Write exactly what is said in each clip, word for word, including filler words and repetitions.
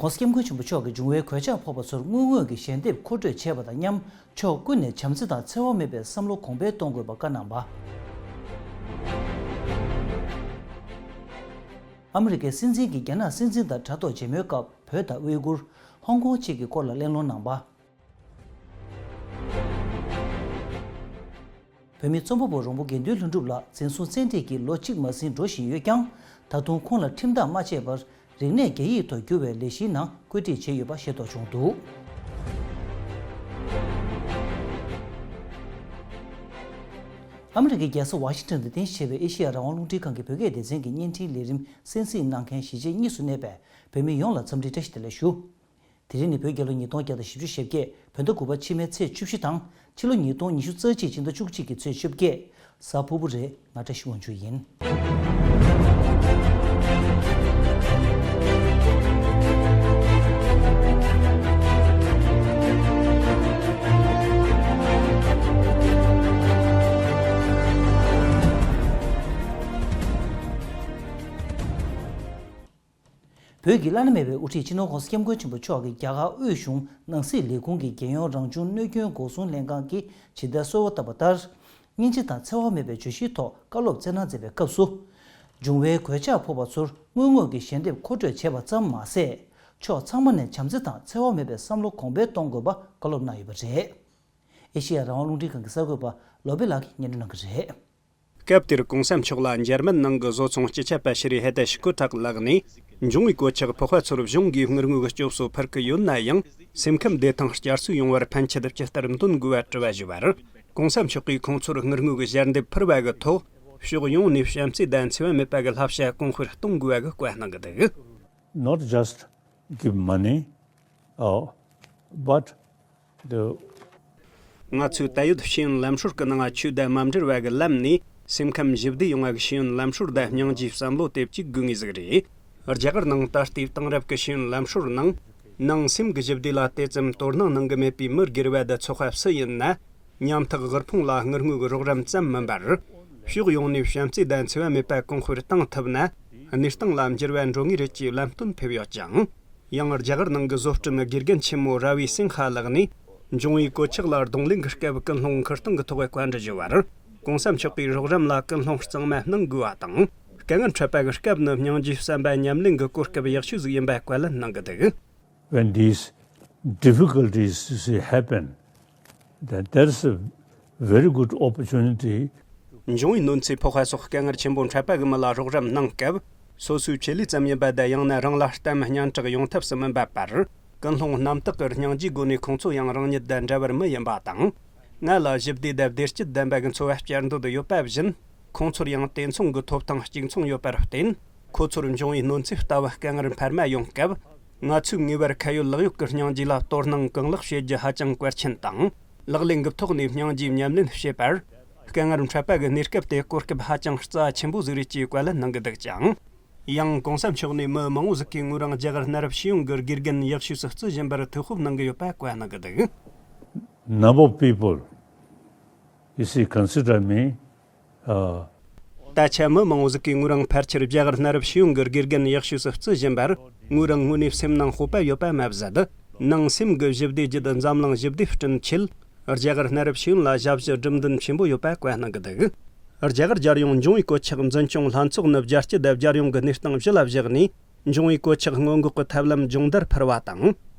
༸གོང་ས་༸སྐྱབས་མགོན་ཆེན་པོ་མཆོག་གིས་འབྱུང་བའི་གོད་ཆག་ཕོག་པ་ཚོར་དངུལ་དངོས་ཀྱི་ཞལ་འདེབས་མཁོ་སྤྲོད་བྱས་པ་དང་མཉམ། ཕྱོགས་ཀུན་ནས་བྱམས་བརྩེ་དང་འཚེ་བ་མེད་པའི་བསམ་བློ་གོང་འཕེལ་གཏོང་དགོས་པ་བཀའ་གནང་བ། ཨ་མི་རི་ཀའི་སྲིད་འཛིན་གྱིས་རྒྱ་ནག་སྲིད་འཛིན་དང་དྲ་ཐོག་མཇལ་མོལ་སྐབས། བོད་དང་ཝེ་གུར། ཧོང་ཀོང་བཅས་ཀྱི་སྐོར་ལ་གླེང་སློང་གནང་བ། བོད་མི་རྩོམ་པ་པོ་རོང་པོ་དགེ་འདུན་ལྷུན་གྲུབ་ལགས་འཛིན་བཟུང་བཙན་ཁྲིད་ཀྱིས་ལོ་གཅིག་མ་ཟིན་འགྲོ་བཞིན་ཡོད་ཀྱང་། ད་དུང་ཁོང་ལ་ཁྲིམས་ཐག་མ་བཅད་པར། རིག་གནས་རྒྱ་ཡིག་ཐོག་བསྒྱུར་བའི་ལས་གཞིའི་ནང་བཀོད་སྒྲིག་བྱས་ཡོད་པ་ཤེས་རྟོགས་བྱུང་འདུག་ཨ་མི་རི་ཀའི་རྒྱལ་ས་ཝ་ཤིང་ཊོན་དུ་རྟེན་གཞི་བྱས་པའི་ཨེ་ཤེ་ཡ་རང་དབང་རླུང་འཕྲིན་ཁང་གི་བོད་སྐད་སྡེ་ཚན་གྱི་བརྙན་འཕྲིན་ལས་རིམ་གསན་གཟིགས་གནང་མཁན་གཞིས་བྱེས་གཉིས་སུ་གནས་པའི་བོད་མི་ཡོངས་ལ་འཚམས་འདྲིའི་བཀྲ་ཤིས་བདེ་ལེགས་ཞུ། དེ་རིང་ནི་བོད་རྒྱལ་ལོ་ཉིས་སྟོང་བརྒྱ་དང་བཞི་བཅུ་ཞེ་བརྒྱད། བོད་ཟླ་དགུ་པ་ཕྱི་མའི་ཚེས་བཅུ་བཞི་དང་། ཕྱི་ལོ་ཉིས་སྟོང་ཉི་ཤུ་རྩ་གཅིག་སྤྱི་ཟླ་བཅུ་གཅིག་གི་ཚེས་བཅོ་བརྒྱད། གཟའ་ཕུར་བུ་རེད། ང་བཀྲ་ཤིས་དབང་ཕྱུག་ཡིན། བོད་ཀྱི་བླ་ན་མེད་པའི་དབུ་ཁྲིད་སྤྱི་ནོར་༸གོང་ས་༸སྐྱབས་མགོན་ཆེན་པོ་མཆོག་གིས་རྒྱ་གར་དབུས་གཞུང་ནང་སྲིད་ལས་ཁུངས་ཀྱི་རྒྱལ་ཡོངས་རང་བྱུང་གནོད་སྐྱོན་འགོག་སྲུང་ལྷན་ཁང་གིས་ཇི་ལྟར་གསོལ་བ་བཏབ་པ་ལྟར། སྙིང་རྗེ་དང་འཚེ་བ་མེད་པའི་བརྗོད་གཞིའི་ཐོག་བཀའ་སློབ་སྩལ་གནང་མཛད་པའི་སྐབས་སུ། འབྱུང་བའི་གོད་ཆག་ཕོག་པ་ཚོར་དངུལ་དངོས་ཀྱི་ཞལ་འདེབས་མཁོ་སྤྲོད་བྱས་པ་ཙམ་མ་ཟད། ཕྱོགས་ཚང་མ་ནས་བྱམས་བརྩེ་དང་འཚེ་བ་མེད་པའི་བསམ་བློ་གོང་འཕེལ་གཏོང་དགོས་པ་བཀའ་སློབ་གནང་ཡོད་པ་རེད། ཨེ་ཤེ་ཡ་རང་དབང་རླུང་འཕྲིན་ཁང་གི་གསར་འགོད་པ་ལོ་པེ་ལགས་ཀྱིས་སྙན་སྒྲོན་གནང་གི་རེད། སྐབས་དེར་གོང་ས་མཆོག་ལ་འཇར་མན་ནང་གི་བཟོ་ཚོང་སྤྱི་ཁྱབ་པ་ཤི་རི་ཧེ་ཏེ་ཤི་ཀོ་ཐག་ལགས་ནས། འབྱུང་བའི་གོད་ཆག་ཕོག་པ་ཚོར་གཞུང་གིས་དངུལ་དངོས་ཀྱི་སྐྱོབ་གསོ་ཕུལ་གི་ཡོད་ན་ཡང་། སེམས་ཁམས་བདེ་ཐང་བསྐྱར་གསོ་ཡོང་བར་ཕན་ཆད་ཇི་ལྟར་འདོན་དགོས་པ་དྲི་བ་ཞུས་པར། གོང་ས་མཆོག་གིས་ཁོང་ཚོར་དངུལ་དངོས་ཀྱི་ཞལ་འདེབས་ཕུལ་བ་གི་ཐོག་ཕྱོགས་ཡོངས་ནས་བྱམས་བརྩེ་དང་འཚེ་བ་མེད་པ་གི་བསླབ་བྱ་གོང་འཕེལ་གཏོང་དགོས་པ་གི་བཀའ་གནང་གི་འདུག Not just give money, uh, but the ང་ཚོས་ད་ཡོད་ཤེས་ཡོན་ལམ་སྲོལ་གྱི་ནང་ཆོས་དང་མ་འབྲེལ་བ་གི་ལམ་ནས་སེམས་ཁམས་ཞི་བདེ་ཡོང་བ་གི་ཤེས་ཡོན་ལམ་སྲོལ་དང་སྙིང་རྗེའི་བསམ་བློ་དེ་གཅིག་དགོས་ངེས་ཟིག་རེད། རྒྱ་གར་ནང་ད་ལྟའི་དེང་རབས་ཀྱི་ཤེས་ཡོན་ལམ་སྲོལ་ནང་། ནང་སེམས་ཀྱི་ཞི་བདེ་ལ་དེ་ཙམ་དོ་སྣང་གནང་གི་མེད་པའི་མི་སྒེར་བ་དང་ཚོགས་པ་སུ་ཡིན་ན། ཉམ་ཐག་དབུལ་ཕོངས་ལ་དངུལ་དངོས་ཀྱི་རོགས་རམ་ཙམ་མིན་པར། ཕྱོགས་ཡོངས་ནས་བྱམས་བརྩེ་དང་འཚེ་བ་མེད་པ་གོང་འཕེལ་གཏང་ཐུབ་ན། གནས་སྟངས་ལ་འགྱུར་བ་འགྲོ་ངེས་རེད་ཅེས་ལམ་སྟོན་ཕེབས་ཡོད་ཅིང་། ཡང་རྒྱ་གར་ནང་གི་བཟོ་སྐྲུན་དགེ་རྒན་ཆེན་མོ་ར་བི་སིང་ཧ་ལགས་ནས། འབྱུང་བའི་གོད་ཆག་ལ་གདོང་ལེན་གྱི་སྐབས་ཀུན་སློང་འཁུར་སྟངས་ཀྱི་ཐོག་བཀའ་འདྲི་ཞུ་བར། གོང་ས་མཆོག་གིས་རོགས་རམ་ལ་ཀུན་སློང་གཙང་མ་གནང་དགོས་པ་དང་། དཀའ་ངལ་འཕྲད་པ་གི་སྐབས་ནི་སྙིང་རྗེའི་བསམ་པ་ཉམས་ལེན་གྱི་གོ་སྐབས་ཡག་ཤོས་ཟིག་ཡིན་པ་བཀའ་ལན་གནང་གི་འདུག When these difficulties, you see, happen, then that's a very good opportunity འབྱུང་བའི་གནོད་འཚེ་ཕོག་པ་སོགས་དཀའ་ངལ་ཆེན་པོ་འཕྲད་པ་གི་མི་ལ་རོགས་རམ་གནང་སྐབས། སོ་སོའི་ཆེད་ལས་ཙམ་ཡིན་པ་དང་། ཡང་ན་རང་ལ་གཏམ་སྙན་གྲགས་ཡོང་ཐབས་སུ་མི་འབད་པར། ཀུན་སློང་རྣམ་དག་གི་སྙིང་རྗེའི་སྒོ་ནས་ཁོང་ཚོ་ཡང་རང་ཉིད་དང་འདྲ་བར་མི་ཡིན་པ་དང་། ང་ལ་ཞི་བདེ་དང་བདེ་སྐྱིད་ལྡན་པ་གི་འཚོ་བ་བསྐྱལ་འདོད་ཡོད་པ་བཞིན། ཁོང་ཚོར་ཡང་དེ་མཚུངས་ཀྱི་ཐོབ་ཐང་གཅིག་མཚུངས་ཡོད་པར་བརྟེན། ཁོ་ཚོར་འབྱུང་བའི་གནོད་འཚེ་ལྟ་བུ་དཀའ་ངལ་འཕར་མ་ཡོང་སྐབས། ང་ཚོས་ངེས་པར་ཁ་ཡོད་ལག་ཡོད་ཀྱི་སྙིང་རྗེ་ལ་དོ་སྣང་གང་ལེགས་བྱེད་རྒྱུ་ཧ་ཅང་གལ་ཆེན་དང་། ལག་ལེན་གྱི་ཐོག་ནས་སྙིང་རྗེ་ཉམས་ལེན་བྱེད་པར། དཀའ་ངལ་འཕྲད་པ་གི་གནས་སྐབས་དེ་གོ་སྐབས་ཧ་ཅང་རྩ་ཆེན་པོ་ཟིག་རེད་ཅེས་བཀའ་ལན་གནང་གི་འདུག་ཅིང་། ཡང་གོང་ས་མཆོག་ནས་མི་མང་བོ་ཟིག་གིས་ངོས་རང་རྒྱ་གར་གནའ་རབས་ཤེས་ཡོན་གྱི་དགེ་རྒན་ཡག་ཤོས་སུ་བརྩི་བཞིན་པར་ཐུགས་ཁུར་གནང་གི་ཡོད་པ་བཀའ་གནང་གི་འདུག Number of people, you see, consider me, uh, ད་ཆ་མི་མང་བོ་ཟིག་གིས་ངོས་རང་ཕལ་ཆེར་རྒྱ་གར་གནའ་རབས་ཤེས་ཡོན་གྱི་དགེ་རྒན་ཡག་ཤོས་སུ་བརྩི་བཞིན་པར། ངོས་རང་དངོས་གནས་སེམས་ནང་སྤོབས་པ་ཡོད་པ་མ་ཟད། ནང་སེམས་ཀྱི་ཞི་བདེ་བརྒྱུད། འཛམ་གླིང་ཞི་བདེ་བསྐྲུན་ཆེད། རྒྱ་གར་གནའ་རབས་ཤེས་ཡོན་ལ་ཞབས་ཞུ་སྒྲུབ་འདུན་ཆེན་པོ་ཡོད་པ་བཀའ་གནང་གི་འདུག་རྒྱ་གར་རྒྱལ་ཡོངས་འབྱུང་བའི་གོད་ཆག་འཛིན་སྐྱོང་ལྷན་ཚོགས་ནི་རྒྱལ་སྤྱི་དང་རྒྱལ་ཡོངས་ཀྱི་གནས་སྟངས་གཞི་ལ་བཞག་ནས། འབྱུང་བའི་གོད་ཆག་སྔོན་འགོག་གི་ཐབས་ལམ་སྦྱོང་བརྡར་འཕར་བ་དང་།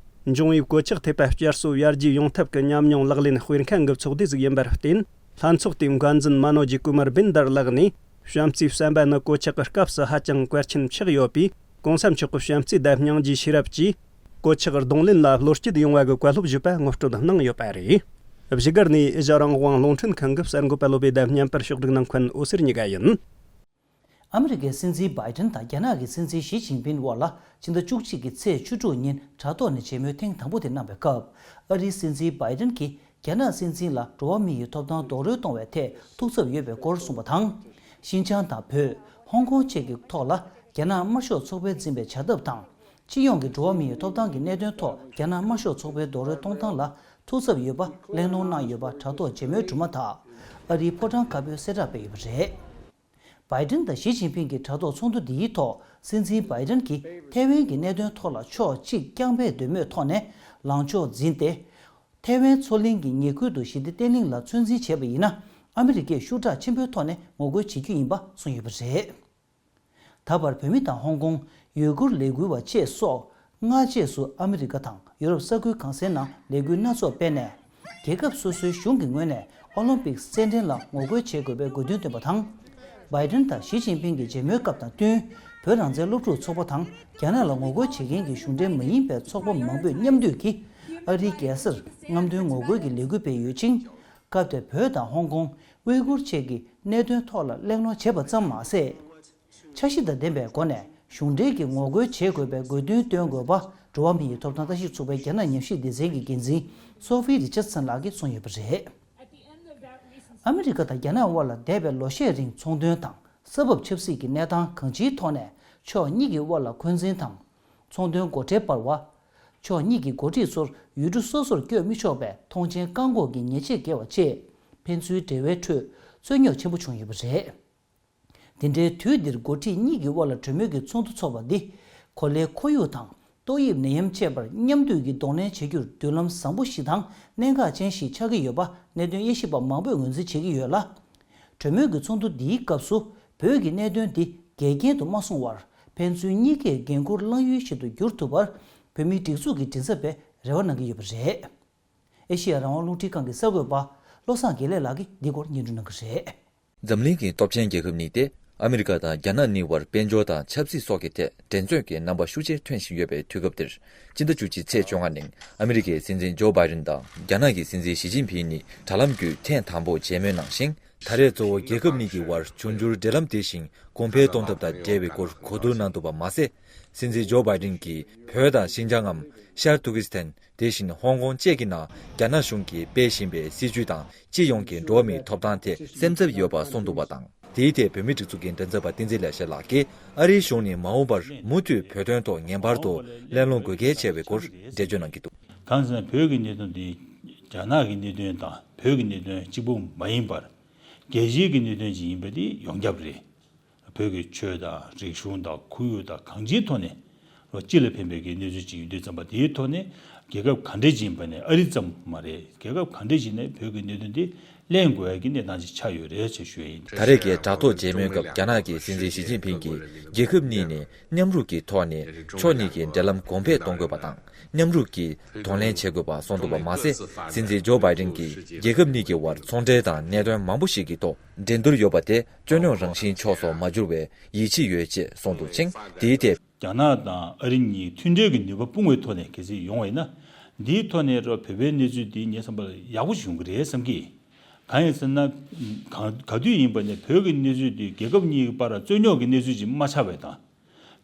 འབྱུང་བའི་གོད་ཆག་ཐེབས་པ་བསྐྱར་གསོ་ཡར་རྒྱས་ཡོང་ཐབས་ཀྱི་ཉམས་མྱོང་ལག་ལེན་སྤེལ་མཁན་གྱི་ཚོགས་སྡེ་ཟིག་ཡིན་པར་བརྟེན། ལྷན་ཚོགས་དེའི་འགན་འཛིན་མ་ནོ་ཇི་ཀུ་མར་བིན་དར་ལགས་ནས། བྱམས་བརྩེའི་བསམ་པ་ནི་གོད་ཆག་གི་སྐབས་སུ་ཧ་ཅང་གལ་ཆེན་ཆགས་ཡོད་པས། གོང་ས་མཆོག་གི་བྱམས་བརྩེ་དང་སྙིང་རྗེའི་ཤེས་རབ་ཀྱིས། གོད་ཆག་གདོང་ལེན་ལ་བློ་སྐྱེད་ཡོང་བ་གི་བཀའ་སློབ་ཞུས་པ་ངོ་སྤྲོད་གནང་ཡོད་པ་རེད། བཞུགས་སྒར་ནས་ཨེ་ཤ་ཡ་རང་དབང་རླུང་འཕྲིན་ཁང་གི་གསར་འགོད་པ་བློ་བྷེ་དང་མཉམ་པར་ཕྱོགས་སྒྲིག་གནང་མཁན་འོད་ཟེར་གཉིས་ཀ་ཡིན། ཨ་མི་རི་ཀའི་སྲིད་འཛིན་བྷའི་ཏན་དང་རྒྱ་ནག་གི་སྲིད་འཛིན་ཞི་ཅིན་ཕིན་དབར་ལ་ཕྱི་ཟླ་བཅུ་གཅིག་གི་ཚེས་བཅུ་དྲུག་ཉིན་དྲ་ཐོག་ནས་མཇལ་མོལ་ཐེངས་དང་པོ་དེ་གནང་བའི་སྐབས། ཨ་རིའི་སྲིད་འཛིན་བྷའི་ཏན་གྱིས་རྒྱ་ནག་སྲིད་འཛིན་ལ་འགྲོ་བ་མིའི་ཐོབ་ཐང་རྡོག་རོལ་གཏོང་བའི་ཐད་ཐུགས་འཚབ་ཡོད་པའི་སྐོར་གསུངས་པ་དང་། ཤིན་ཅང་དང་བོད། ཧོང་ཀོང་བཅས་ཀྱི་ཐོག་ལ་རྒྱ་ནག་དམར་ཤོག་ཚོགས་པས་འཛིན་པའི་བྱ་ཐབས་དང་། སྤྱི་ཡོངས་ཀྱི་འགྲོ་བ་མིའི་ཐོབ་ཐང་གི་གནད་དོན་ཐོག་རྒྱ་ནག་དམར་ཤོག་ཚོགས་པའི་རྡོག་རོལ་གཏོང་སྟངས་ལ་ཐུགས་འཚབ་ཡོད་པ་གླེང་སློང་གནང་ཡོད་པ་དྲ་ཐོག་མཇལ་མོལ་གྲུབ་མ་ཐག་ཨ་རིའི་ཕོ་བྲང་དཀར་པོའི་གསལ་བསྒྲགས་སྤེལ་ཡོད་པ་རེད། བྷའི་ཏིན་དང་ཞི་ཅིན་ཕིང་གི་དྲ་ཐོག་ཚོགས་འདུ་འདིའི་ཐོག་སྲིད་འཛིན་བྷའི་ཏིན་གྱིས་ཐའེ་ཝན་གྱི་གནད་དོན་ཐོག་ལ་ཕྱོགས་གཅིག་རྐྱང་པས་འདོད་མོས་ཐོག་ནས་ལངས་ཕྱོགས་འཛིན་ཏེ། ཐའེ་ཝན་མཚོ་གླིང་གི་ཉེ་ཁུལ་དུ་ཞི་བདེ་བརྟན་ལྷིང་ལ་ཚོད་འཛིན་བྱས་པ་ཡིན་ན། ཨ་མི་རི་ཀས་ཤུགས་དྲག་ཆེན་པོའི་ཐོག་ནས་ངོ་རྒོལ་བྱེད་རྒྱུ་ཡིན་པ་གསུངས་ཡོད་པ་རེད། ད་བར་བོད་མི་དང་ཧོང་ཀོང་། ཡུ་གུར་ལས་འགུལ་བ་བཅས་སོགས་སྔ་རྗེས་སུ་ཨ་མི་རི་ཀ་དང་ཡུ་རོབ་ས་ཁུལ་གང་སའི་ནང་ལས་འགུལ་སྣ་ཚོགས་སྤེལ་ནས། རྒྱལ་ཁབ་སོ་སོའི་གཞུང་གི་ངོས་ནས་ཨོ་ལིམ་པིག་རྩེད་འགྲན་ལ་ངོ་རྒོལ་བྱེད་དགོས་པའི་དགོས་འདུན་བཏོན་པ་དང་། བྷའི་ཏིན་དང་ཞི་ཅིན་ཕིང་གི་མཇལ་མོལ་སྐབས་དང་བསྟུན། བོད་རང་བཙན་སློབ་ཕྲུག་ཚོགས་པ་དང་རྒྱ་ནག་ལ་ངོ་རྒོལ་བྱེད་མཁན་གྱི་གཞུང་འབྲེལ་མ་ཡིན་པའི་ཚོགས་པ་མང་པོས་མཉམ་འདུས་ཀྱིས་ཨ་རིའི་རྒྱལ་སར་རྔམ་སྟོན་ངོ་རྒོལ་གྱི་ལས་འགུལ་སྤེལ་ཡོད་ཅིང་། སྐབས་དེར་བོད་དང་ཧོང་ཀོང་། ཝེ་གུར་བཅས་ཀྱི་གནད་དོན་ཐོག་ལ་གླེང་སློང་བྱས་པ་ཙམ་མ་ཟད། འཆར་གཞི་དང་ལྡན་པའི་སྒོ་ནས་གཞུང་འབྲེལ་གྱི་ངོ་རྒོལ་བྱེད་དགོས་པའི་དགོས་འདུན་བཏོན་དགོས་པ། འགྲོ་བ་མིའི་ཐོབ་ཐང་ལྟ་ཞིབ་ཚོགས་པའི་རྒྱ་ནག་ཉམས་ཞིབ་སྡེ་ཚན་གྱི་འགན་འཛིན་སོ་ཧྥི་རི་ཅར་སན་ལགས་ཀྱིས་གསུངས་ཡོད་པ་རེད། ཨ་མི་རི་ཀ་དང་རྒྱ་ནག་དབར་ལ་འདས་པའི་ལོ་ཤས་རིང་ཚོང་དོན་དང་ས་བབ་ཆབ་སྲིད་ཀྱི་གནས་སྟངས་གང་ཅིའི་ཐོག་ནས་ཕྱོགས་གཉིས་ཀྱི་དབར་ལ་འཁོན་འཛིན་དང་། ཚོང་དོན་སྒོ་ཁྲལ་སྤར་བ། ཕྱོགས་གཉིས་ཀྱི་འགོ་ཁྲིད་ཚོར་ཡུལ་གྲུ་སོ་སོར་བསྐྱོད་མི་ཆོག་པའི་ཐོངས་མཆན་བཀག་འགོག་གི་ཉེས་ཆད་འགེལ་བ་བཅས་ཕན་ཚུན་འབྲེལ་བའི་ཁྲོད་རྩོད་རྙོག་ཆེན་པོ་བྱུང་ཡོད་པ་རེད། འདི་འདྲའི་དུས་འདིར་འགོ་ཁྲིད་གཉིས་ཀྱི་དབར་ལ་གྲོས་མོལ་གྱི་ཚོགས་འདུ་འཚོགས་པ་འདི་གོ་ལའི་ཁོར་ཡུག་དང་ཏོག་དབྱིབས་ནད་ཡམས་བཅས་པར་མཉམ་འདུས་ཀྱིས་གདོང་ལེན་བྱེད་རྒྱུར་མདུན་ལམ་བཟང་པོ་ཞིག་དང་གནད་འགག་ཅན་ཞིག་ཆགས་ཀྱི་ཡོད་པ་གནད་དོན་དབྱེ་ཞིབ་པ་མང་པོས་ངོས་འཛིན་བྱེད་ཀྱི་ཡོད་ལ། གྲོས་མོལ་གྱི་ཚོགས་འདུ་འདིའི་སྐབས་སུ་བོད་ཀྱི་གནད་དོན་འདི་འགལ་རྐྱེན་དུ་མ་སོང་བར་ཕན་ཚུན་གཉིས་ཀས་འགན་འཁུར་བླང་ཡུལ་ཞིག་ཏུ་འགྱུར་ཐུབ་པར་བོད་མིའི་སྒྲིག་འཛུགས་ཀྱི་མགྲིན་ཚབ་པས་རེ་བ་གནང་གི་ཡོད་པ་རེད། ཨེ་ཤེ་ཡ་རང་དབང་རླུང་འཕྲིན་ཁང་གི་གསར་འགོད་པ་བློ་བཟང་དགེ་ལེགས་ལགས་ཀྱིས་འདི་སྐོར་སྙན་སྒྲོན་གནང་གི་རེད། འཛམ་གླིང་གི་སྟོབས་ཆེན་རྒྱལ་ཁབ་གཉིས་ཏེ་ཨ་མི་རི་ཀ་དང་རྒྱ་ནག་གཉིས་བར་དཔལ་འབྱོར་དང་ཆབ་སྲིད་སོགས་ཀྱི་ཐད་འགྲན་རྩོད་ཀྱི་རྣམ་པ་ཤུགས་ཆེར་ཐོན་བཞིན་ཡོད་པའི་དུས་སྐབས་འདིར། སྤྱི་ཟླ་བཅུ་གཅིག་ཚེས་བཅོ་ལྔ་ཉིན་ཨ་མི་རི་ཀའི་སྲིད་འཛིན་ཇོ་བྷའི་ཌེན་དང་རྒྱ་ནག་གི་སྲིད་འཛིན་ཞི་ཅིན་ཕིང་གཉིས་དྲ་ལམ་བརྒྱུད་ཐེངས་དང་པོ་མཇལ་མོལ་གནང་ཞིང་། ད་རེས་གཙོ་བོ་རྒྱལ་ཁབ་གཉིས་ཀྱི་དབར་འབྱུང་འགྱུར་འབྲེལ་ལམ་དེ་བཞིན་གོང་འཕེལ་གཏོང་ཐབས་དང་འབྲེལ་བའི་སྐོར་གོ་བསྡུར་གནང་འདུག་པ་མ་ཟད། སྲིད་འཛིན་ཇོ་བྷའི་ཌེན་གྱིས་བོད་དང་ཤིན་ཅང་ངམ་ཤར་ཏུར་ཀི་སི་ཐན། དེ་བཞིན་ཧོང་ཀོང་བཅས་ཀྱི་ནང་རྒྱ་ནག་གཞུང་གིས་སྤེལ་བཞིན་པའི་སྲིད་བྱུས་དང་སྤྱི་ཡོངས་ཀྱི་འགྲོ་བ་མིའི་ཐོབ་ཐང་ཐད་སེམས་འཚབ་ཡོད་པ་གསུངས་འདུག་པ་དང་། དེའི་ཐད་བོད་མིའི་སྒྲིག་འཛུགས་ཀྱི་མགྲིན་ཚབ་པ་བསྟན་འཛིན་ལེགས་བཤད་ལགས་ཀྱིས་ཨ་རིའི་གཞུང་ནས་མ་འོངས་པར་མུ་མཐུད་བོད་དོན་ཐོག་ངེས་པར་དུ་གླེང་སློང་དགོས་གལ་ཆེ་བའི་སྐོར་འགྲེལ་བརྗོད་གནང་གི་འདུག། གང་ཟེར་ན་བོད་ཀྱི་གནད་དོན་འདི་རྒྱ་ནག་གི་གནད་དོན་དང་བོད་ཀྱི་གནད་དོན་གཅིག་པུ་མ་ཡིན་པར་རྒྱལ་སྤྱིའི་གི་གནད་དོན་ཅིག་ཡིན་པ་འདི་ཡོངས་ཁྱབ་རེད། བོད་ཀྱི་ཆོས་དང་རིག་གཞུང་དང་ཁོར་ཡུག་དང་གང་ཅིའི་ཐོག་ནས་ལོ་སྤྱི་ལ་ཕན་པའི་གི་གནས་ཚུལ་ཅིག་ཡོད་དུས་ཙམ་པ་དེའི་ཐོག་ནས་རྒྱལ་ཁབ་ག་འདྲས་ཅིག་ཡིན་པ་ནས་ཨ་རི་ཙམ་མ་རེད། རྒྱལ་ཁབ་ག་འདྲས་ཅིག་ནས་བོད་ཀྱི་གནད་དོན་དེ་གླེང་དགོས་ཡ་གི་གནས་སྟངས་ཅིག་ཆགས་ཡོད་རེད་ཅེས་ཞུ་ཡ་ཡིན། ད་རེས་ཀྱི་དྲ་ཐོག་མཇལ་མོལ་སྐབས་རྒྱ་ནག་གི་སྲིད་འཛིན་ཞི་ཅིན་ཕིང་གིས་རྒྱལ་ཁབ་གཉིས་ནས་མཉམ་རུབ་ཀྱི་ཐོག་ནས་ཕྱོགས་གཉིས་ཀྱི་འབྲེལ་ལམ་གོང་འཕེལ་གཏོང་དགོས་པ་དང་། མཉམ་རུབ་ཀྱིས་གདོང་ལེན་བྱེད་དགོས་པ་གསུངས་འདུག་པ་མ་ཟད། སྲིད་འཛིན་ཇོ་བྷའི་ཌེན་གྱིས་རྒྱལ་ཁབ་གཉིས་ཀྱི་དབར་ཚོང་འབྲེལ་དང་གནད་དོན་མང་པོ་ཞིག་གི་ཐོག་འགྲན་བསྡུར་ཡོད་པ་དེ་སྤྱོད་ནོར་རང་བཞིན་ཕྱོགས་སུ་མ་གྱུར་བའི་ཡིད་ཆེས་ཡོད་ཅེས་གསུངས་འདུག་ཅིང་། དེའི་ཐད། རྒྱ་ནག་དང་ཨ་རི་གཉིས་མཐུན་འབྲེལ་གྱི་ནུས་པ་སྤུངས་པའི་ཐོག་ནས་གལ་སྲིད་ཡོང་བ་ཡིན་ན། འདིའི་ཐོག་ནས་རོ་བོད་པའི་གནས་ཚུལ་འདི་ངའི་བསམ་པར་ཡག་པོ་ཞིག་ཡོང་གི་རེད་བསམ་གི། གང་ཡིན་ཟེར་ན། གང་ག་དུས་ཡིན་པ་ནས་བོད་ཀྱི་གནས་ཚུལ་འདི་རྒྱལ་ཁབ་གཉིས་ཀྱི་བར་རྩོད་རྙོག་གི་གནས་ཚུལ་ཅིག་མ་ཆགས་པའི་དང་།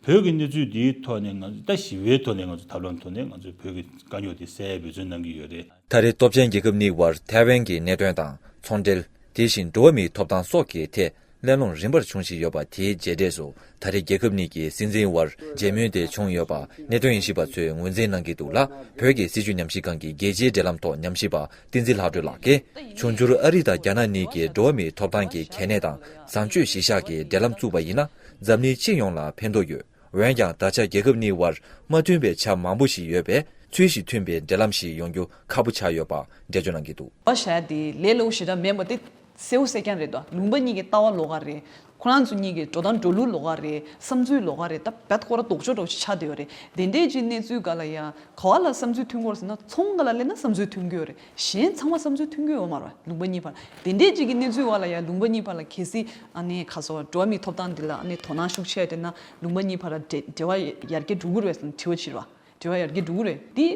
བོད་ཀྱི་གནས་ཚུལ་འདིའི་ཐོག་ནས་ང་ཚོ་ད་ཞི་བའི་ཐོག་ནས་ང་ཚོ་ཐབས་ལམ་ཐོག་ནས་ང་ཚོས་བོད་ཀྱི་དཀའ་རྙོག་དེ་སེལ་ཡའི་འབད་བརྩོན་གནང་གི་ཡོད་རེད། ད་རེས་སྟོབས་ཆེན་རྒྱལ་ཁབ་གཉིས་དབར་ཐའེ་ཝན་གྱི་གནད་དོན་དང་ཚོང་འབྲེལ། དེ་བཞིན་འགྲོ་བ་མིའི་ཐོབ་ཐང་སོགས་ཀྱི་ཐད་གླེང་སློང་རིམ་པར་བྱུང་བཞིན་ཡོད་པ་དེའི་རྗེས་འབྲས་སུ། ད་རེས་རྒྱལ་ཁབ་གཉིས་ཀྱི་སྲིད་འཛིན་དབར་མཇལ་མོལ་དེ་བྱུང་ཡོད་པ་གནད་དོན་དབྱེ་ཞིབ་པ་ཚོས་ངོས་འཛིན་གནང་གི་འདུག་ལ། བོད་ཀྱི་སྲིད་བྱུས་ཉམས་ཞིབ་ཁང་གི་རྒྱལ་སྤྱིའི་འབྲེལ་ལམ་ཐོག་ཉམས་ཞིབ་པ་བསྟན་འཛིན་ལྷག་སྒྲོན་ལགས་ཀྱིས། འབྱུང་འགྱུར་ཨ་རི་དང་རྒྱ་ནག་གཉིས་ཀྱིས་འགྲོ་བ་མིའི་ཐོབ་ཐང་གི་གལ་གནད་དང་བཟང་སྤྱོད་གཞི་བཞག་གི་འབྲེལ་ལམ་བཙུགས་པ་ཡིན་ན། འཛམ་གླིང་སྤྱི་ཡོངས་ལ་ཕན་ཐོགས་ཡོད། འོན་ཀྱང་ད་ཆ་རྒྱལ་ཁབ་གཉིས་དབར་མ་མཐུན་པའི་ཆ་མང་པོ་ཞིག་ཡོད་པས། ཚུལ་བཞིན་མཐུན་པའི་འབྲེལ་ལམ་ཞིག་ཡོང་རྒྱུ་ཁག་པོ་ཆགས་ཡོད་པ་འགྲེལ་བརྗོད་གནང་གི་འདུག། བ་བཞག་དེ་ལས་སླ་པོ་ཞེ་དྲག་མེད་པ་དེ་གསལ་པོ་གསལ་རྐྱང་རེད་དོ། ལུང་པ་གཉིས་ཀྱི་ལྟ་བ་ལོགས་ཀ་རེད། ཁོ་རང་ཚོ་གཉིས་ཀྱི་འགྲོ་སྟངས་འགྲོ་ལུགས་ལོགས་ཀ་རེད། བསམ་ཚུལ་ལོགས་ཀ་རེད། ད་བད་ཁོ་ར་ལྡོག་ཕྱོགས་འདྲ་པོ་ཞིག་ཆགས་བསྡད་ཡོད་རེད། དེ་འདྲའི་ཅིག་གནས་ཚུལ་ག་ལ་ཡ་ག་བ་ལ་བསམ་ཚུལ་མཐུན་གྱི་ཡོད་རེད་ཟེར་ན། ཚོང་ག་ལ་སླེབས་ན་བསམ་ཚུལ་མཐུན་གྱི་ཡོད་རེད། གཞན་ཚང་མ་བསམ་ཚུལ་མཐུན་གྱི་ཡོད་མ་རེད་ལུང་པ་གཉིས་བར། དེ་འདྲའི་ཅིག་གི་གནས་ཚུལ་བ་ལ་ཡ་ལུང་པ་གཉིས་བར་ལ་གལ་སྲིད་ཨ་ནི་ཁ་སོ་འགྲོ་བ་མིའི་ཐོབ་ཐང་འདི་ལ་ཨ་ནི་དོ་སྣང་ཤུགས་ཆེ་བསྡད་ན་ལུང་པ་གཉིས་བར་ལ་འབྲེལ་འབྲེལ་བ་ཡར་རྒྱས་འགྲོ་གི་རེད་ཟེར་ནས་དྲི་བ་བྱེད་རོགས། དྲི་བ་ཡར་རྒྱས་འགྲོ་གི་རེད། འདི་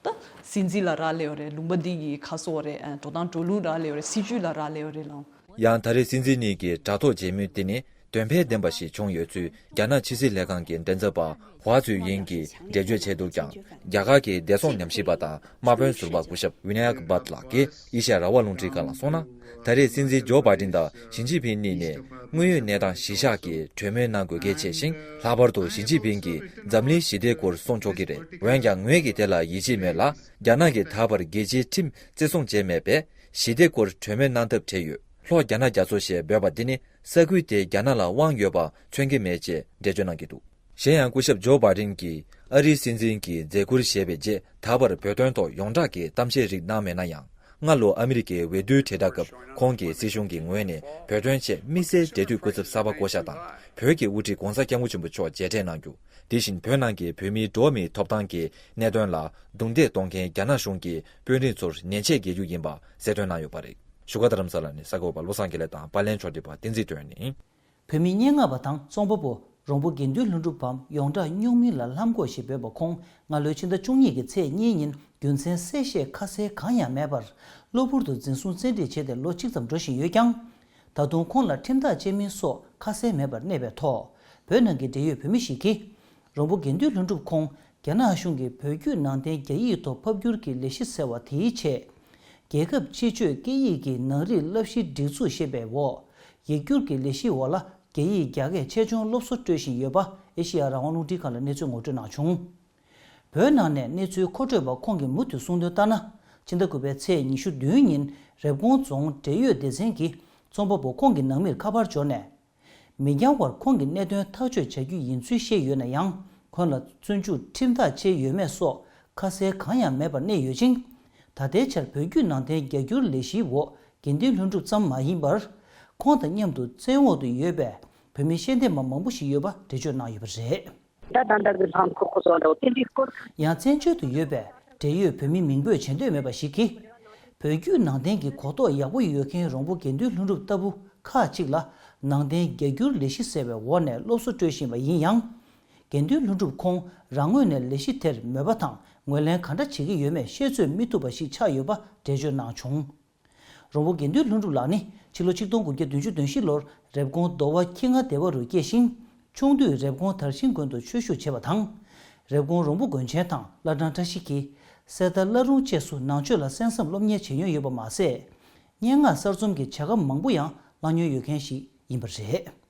ད་སྲིད་འཛིན་ལ་རག་ལས་ཡོད་རེད། ལུང་པ་འདི་གི་ཁ་སོ་རེད། ཨ་འགྲོ་སྟངས་འགྲོ་ལུགས་རག་ལས་ཡོད་རེད། སྲིད་ཇུས་ལ་རག་ལས་ཡོད་རེད་ལགས། ཡང་ད་རེས་སྲིད་འཛིན་གཉིས་ཀྱི་དྲ་ཐོག་མཇལ་མོལ་དེ་ནི་དོན་ཕན་ལྡན་པ་ཞིག་བྱུང་ཡོད་ཚུལ་རྒྱ་ནག་ཕྱི་སྲིད་ལྷན་ཁང་གི་མགྲིན་ཚབ་པ་ཧྭ་ཚུའེ་ཡིན་གྱིས་འགྲེལ་བརྗོད་བྱས་འདུག་ཀྱང་། རྒྱ་གར་གྱི་བདེ་སྲུང་ཉམས་ཞིབ་པ་དང་དམག་དཔོན་ཟུར་པ་སྐུ་ཞབས་ཝི་ན་ཡག་བྷཊ་ལགས་ཀྱིས་ཨེ་ཤ་ཡ་རང་དབང་རླུང་འཕྲིན་ཁང་ལ་གསུངས་ན། ད་རེས་སྲིད་འཛིན་ཇོ་བྷའི་ཏིན་དང་ཞི་ཅིན་ཕིང་གཉིས་ནས་དངོས་ཡོད་གནས་སྟངས་གཞི་བཞག་གིས་གྲོས་མོལ་གནང་དགོས་གལ་ཆེ་ཞིང་། ལྷག་པར་དུ་ཞི་ཅིན་ཕིང་གིས་འཛམ་གླིང་ཞི་བདེའི་སྐོར་གསུང་ཆོག་གི་རེད། འོན་ཀྱང་ངོས་ཀྱིས་དེ་ལ་ཡིད་ཆེས་མེད་ལ། རྒྱ་ནག་གིས་ད་བར་རྒྱལ་སྤྱིའི་ཁྲིམས་བརྩི་སྲུང་བྱས་མེད་པས། ཞི་བདེའི་སྐོར་གྲོས་མོལ་གནང་ཐབས་བྲལ་ཡོད། ལྷོ་རྒྱ་ནག་རྒྱ་མཚོ་ཞེས་འབོད་པ་འདི་ནི་ ས་ཁུལ་དེ་རྒྱ་ནག་ལ་དབང་ཡོད་པ་མཚོན་གྱི་མེད་ཅེས་འགྲེལ་བརྗོད་གནང་གི་འདུག་གཞན་ཡང་སྐུ་ཞབས་ཇོ་བྷའི་ཌེན་གྱིས་ཨ་རིའི་སྲིད་འཛིན་གྱི་མཛད་ཁུར་བཞེས་པའི་རྗེས་ད་བར་བོད་དོན་ཐོག་ཡོངས་གྲགས་ཀྱི་གཏམ་བཤད་རིགས་གནང་མེད་ན་ཡང་། སྔ་ལོ་ཨ་མི་རི་ཀའི་འོས་བསྡུའི་གྲལ་བསྒྲགས་སྐབས་ཁོང་གིས་སྲིད་གཞུང་གི་ངོས་ནས་བོད་དོན་ཆེད་དམིགས་བསལ་འབྲེལ་མཐུད་སྐུ་ཚབ་གསར་པ་བསྐོ་གཞག་དང་། བོད་ཀྱི་དབུ་ཁྲིད་༧གོང་ས་༧སྐྱབས་མགོན་ཆེན་པོ་མཆོག་མཇལ་འཕྲད་གནང་རྒྱུ། དེ་བཞིན་བོད་ནང་གི་བོད་མིའི་འགྲོ་བ་མིའི་ཐོབ་ཐང་གི་གནད་དོན་ལ་རྡུང་རྡེག་གཏོང་མཁན་རྒྱ་ནག་གཞུང་གི་དཔོན་རིགས་ཚོར་ཉེས་ཆད་འགེལ་རྒྱུ་ཡིན་པ་གསལ་སྟོན་གནང་ཡོད་པ་རེད། བཞུགས་སྒར་རྡ་རམ་ས་ལ་ནས་གསར་འགོད་པ་བློ་བཟང་དགེ་ལེགས་དང་པར་ལེན་ཕྱོགས་སྒྲིག་པ་བསྟན་འཛིན་སྒྲོན་ནས། བོད་མི་སྙན་ངག་པ་དང་རྩོམ་པ་པོ་རོང་པོ་དགེ་འདུན་ལྷུན་གྲུབ་བམ་ཡོངས་གྲགས་སྨྱུག་མིང་ལ་ལྷམ་གོག་ཞེས་འབོད་པ་ཁོང་སྔ་ལོའི་ཕྱི་ཟླ་བཅུ་གཉིས་ཀྱི་ཚེས་གཉིས་ཉིན་རྒྱུ་མཚན་གསལ་བཤད་ཁ་གསལ་གང་ཡང་མེད་པར་གློ་བུར་དུ་འཛིན་བཟུང་བཙན་ཁྲིད་བྱས་ཏེ་ལོ་གཅིག་ཙམ་འགྲོ་བཞིན་ཡོད་ཀྱང་། ད་དུང་ཁོང་ལ་ཁྲིམས་ཐག་བཅད་མིན་སོགས་ཁ་གསལ་མེད་པར་གནས་པའི་ཐོག་བོད་ནང་གི་འབྲེལ་ཡོད་བོད་མི་ཞིག་གིས། རོང་པོ་དགེ་འདུན་ལྷུན་གྲུབ་ཁོང་རྒྱ་ནག་གཞུང་གིས་བོད་བརྒྱུད་ནང་བསྟན་རྒྱ་ཡིག་ཐོག་ཕབ་བསྒྱུར་གྱི་ལས་གཞི་ཟེར་བ་དེའི་ཆེད། རྒྱལ་ཁབ་སྤྱི་སྤྱོད་སྐད་ཡིག་གི་ནང་རིག་བསླབ་གཞི་སྒྲིག་འཛུགས་ཞེས་པའི་འོག་ཡིག་སྒྱུར་གྱི་ལས་གཞིའི་འོག་ལ་རྒྱ་ཡིག་རྒྱ་སྐད་ཆེད་སྦྱོང་སློབ་གསོ་སྤྲོད་བཞིན་ཡོད་པ་ཨེ་ཤེ་ཡ་རང་དབང་རླུང་འཕྲིན་ཁང་ལ་གནས་ཚུལ་ངོ་སྤྲོད་གནང་བྱུང་། བོད་ནང་ནས་གནས་ཚུལ་མཁོ་སྤྲོད་པ་ཁོང་གིས་མུ་མཐུད་གསུངས་དོན་ལྟར་ན། ཕྱི་ཟླ་དགུ་པའི་ཚེས་ཉི་ཤུ་བདུན་ཉིན་རེབ་གོང་རྫོང་འབྲེལ་ཡོད་སྡེ་ཚན་གྱི་རྩོམ་པ་པོ་ཁོང་གི་ནང་མིར་ཁ་པར་འབྱོར་ནས། མི་འགྱངས་བར་ཁོང་གི་གནད་དོན་ཐག་གཅོད་བྱ་རྒྱུ་ཡིན་ཚུལ་བཤད་ཡོད་ན་ཡང་། ཁོང་ལ་བཙོན་འཇུག་ཁྲིམས་ཐག་བཅད་ཡོད་མེད་སོགས་ཁ་གསལ་གང་ཡང་མེད་པར་གནས་ཡོད་ཅིང་། ད་ལྟའི་ཆར་བོད་བརྒྱུད་ནང་བསྟན་རྒྱ་སྒྱུར་ལས་གཞིའི་འོག་དགེ་འདུན་ལྷུན་གྲུབ་ཙམ་མ་ཡིན་པར། ཁོང་དང་མཉམ་དུ་བཙན་འོག་ཏུ་ཡོད་པའི་བོད་མི་ཤེས་ལྡན་པ་མང་པོ་ཞིག་ཡོད་པ་འགྲེལ་བརྗོད་གནང་ཡོད་པ་རེད། ད་ད་ལྟ་གི་ལྷམ་ཁོག་ཁོ་སོགས་འདྲ་བོ་དེ་འདྲའི་སྐོར། ཡང་བཙན་བྱོལ་དུ་ཡོད་པའི་འབྲེལ་ཡོད་བོད་མི་མིང་འབོད་བྱེད་འདོད་མེད་པ་ཞིག་གིས། བོད་བརྒྱུད་ནང་བསྟན་གྱི་གོ་རྟོགས་ཡག་པོ་ཡོད་མཁན་རོང་པོ་དགེ་འདུན་ལྷུན་གྲུབ་ལྟ་བུ་ཁག་ཅིག་ལ་ནང་བསྟན་རྒྱ་སྒྱུར་ལས་གཞི་ཟེར་བའི་འོག་ནས་སློབ་གསོ་སྤྲོད་བཞིན་པ་ཡིན་ཡང་། དགེ་འདུན་ལྷུན་གྲུབ་ཁོང་རང་ངོས་ནས་ལས་གཞི་དེར་མོས་པ་དང་ངོས་ལེན་ག་འདྲ་བྱེད་ཀྱི་ཡོད་མེད་བཤད་ཚོད་མི་ཐུབ་པ་ཞིག་ཆགས་ཡོད་པ་འགྲེལ་བརྗོད་གནང་བྱུང་། རོང་པོ་དགེ་འདུན་ལྷུན་གྲུབ་ལགས་ནི་ཕྱི་ལོ་ཆིག་སྟོང་དགུ་བརྒྱ་བདུན་ཅུ་དོན་བཞི་ལོར་རེབ་གོང་མདོ་བ་ཁྱི་རྔ་སྡེ་བ་རུ་སྐྱེས་ཤིང་། ཆུང་དུས་རེབ་གོང་དར་ཤིང་དགོན་དུ་ཆོས་ཞུགས་བྱས་པ་དང་། རེབ་གོང་རོང་པོ་དགོན་ཆེན་དང་བླ་བྲང་བཀྲ་ཤིས་འཁྱིལ། གསེར་རྟ་བླ་རུང་བཅས་སུ་ནང་ཆོས་ལ་གསན་བསམ་སློབ་གཉེར་བྱེད་མྱོང་ཡོད་པ་མ་ཟད། སྙན་ངག་གསར་རྩོམ་གྱི་བྱ་དགའ་མང་པོ་ཡང་བླངས་མྱོང་ཡོད་མཁན་ཞིག་ཡིན་པ་རེད།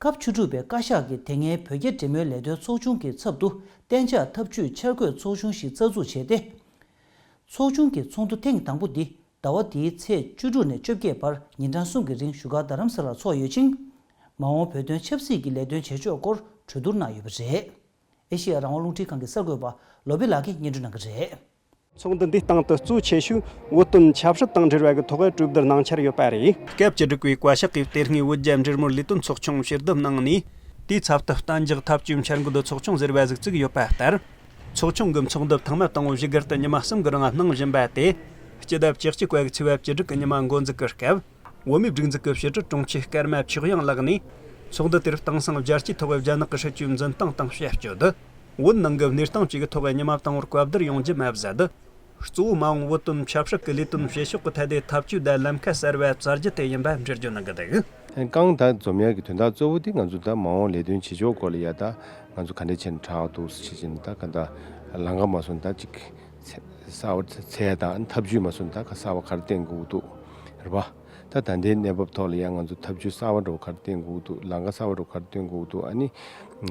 སྐབས་བཅུ་དྲུག་པའི་བཀའ་ཤག་གིས་དེ་སྔའི་བོད་རྒྱ་འབྲེལ་མོལ་ལས་དོན་ཚོགས་ཆུང་གི་ཚབ་ཏུ་གཏན་འཇགས་ཐབས་ཇུས་འཆར་འགོད་ཚོགས་ཆུང་ཞིག་རྩ་འཛུགས་བྱས་ཏེ། ཚོགས་ཆུང་གི་ཚོགས་འདུ་ཐེངས་དང་པོ་འདི་ཟླ་བ་འདིའི་ཚེས་བཅུ་དྲུག་ནས་བཅོ་བརྒྱད་བར་ཉིན་གྲངས་གསུམ་གྱི་རིང་བཞུགས་སྒར་རྡ་རམ་ས་ལར་འཚོགས་ཡོད་ཅིང་། མ་འོངས་བོད་དོན་ཆབ་སྲིད་ཀྱི་ལས་དོན་བྱེད་ཕྱོགས་སྐོར་གྲོས་བསྡུར་གནང་ཡོད་པ་རེད། ཨེ་ཤེ་ཡ་རང་དབང་རླུང་འཕྲིན་ཁང་གི་གསར་འགོད་པ་བློ་བྷེ་ལགས་ཀྱིས་སྙན་སྒྲོན་གནང་གི་རེད། ཚོགས་འདུ་འདི་སྟེང་དུ་གཙོ་ཆེ་ཤོས་བོད་དོན་ཆབ་སྲིད་དང་འབྲེལ་བ་གི་ཐོག་གྲོས་བསྡུར་གནང་འཆར་ཡོད་པ་རེད། སྐབས་བཅུ་དྲུག་པའི་བཀའ་ཤག་གིས་དེ་སྔའི་བོད་རྒྱ་འབྲེལ་མོལ་ལས་དོན་ཚོགས་ཆུང་ཕྱིར་བསྡུ་གནང་ནས། དེའི་ཚབ་ཏུ་གཏན་འཇགས་ཐབས་ཇུས་འཆར་འགོད་ཚོགས་ཆུང་ཟེར་བ་ཟིག་བཙུགས་ཡོད་པ་ལྟར། ཚོགས་ཆུང་གི་ཚོགས་འདུ་ཐེངས་མ་དང་པོ་བཞུགས་སྒར་དུ་ཉི་མ་གསུམ་གྱི་རིང་གནང་བཞིན་པ་དེ། སྤྱི་ཟླ་བཅུ་གཅིག་པ་གི་ཚེས་པ་བཅུ་དྲུག་གི་ཉི་མ་འགོ་འཛུགས་ཀྱི་སྐབས། བོད་མིའི་སྒྲིག་འཛུགས་ཀྱི་ཕྱི་དྲིལ་དྲུང་ཆེ་ཀརྨ་ཆོས་དབྱངས་ལགས་ནས། ཚོགས་འདུ་དེར་དེང་སང་རྒྱལ་སྤྱིའི་ཐོག་རྒྱ་ནག་གི་སྲིད་བྱུས་འཛིན་སྟངས་དང་བྱ་སྤྱོད། བོད་ནང་གི་གནས་སྟངས་བཅས་ཀྱི་ཐོག་ཉི་མ་དང་པོར་བཀའ་བསྡུར་ཡོང་རྒྱུ་མ་ཟད། གཙོ་བོ་མ་འོངས་བོད་དོན་ཆབ་སྲིད་ཀྱི་ལས་དོན་བྱེད་ཕྱོགས་ཀྱི་ཐད་དེ་ཐབས་ཇུས་དང་ལམ་ཁ་གསར་བ་བཙལ་རྒྱུ་དེ་ཡིན་པ་འགྲེལ་བརྗོད་གནང་གི་འདུག། གང་ལྟར་འཛོམས་ཡག་གི་དོན་དག་གཙོ་བོ་དེ་ང་ཚོ་ད་མ་འོངས་ལས་དོན་བྱེད་ཕྱོགས་སྐོར་ལ་ཡ་ད་ང་ཚོ་ག་འདྲས་བྱས་ནས་དྲག་འདུག་ཟེར་བྱས་ནས་ད་ག་ད་ལམ་ཁ་མ་སོང་ད་ཅིག་གསར་བ་འཚོལ་དང་ཐབས་ཇུས་མ་སོང་ད་ག་གསར་བ་ག་རེ་བཏོན་དགོས་འདུག་རེད་པ། ད་ད་ལྟའི་གནས་བབ་ཐོག་ལ་ཡང་ང་ཚོ་ཐབས་ཇུས་གསར་བ་འདྲ་བོ་ག་རེ་བཏོན་དགོས་འདུག་ལམ་ཁ་གསར་བ་འདྲ་བོ་ག་རེ་བཏོན་དགོས་འདུག་ཨ་ནི་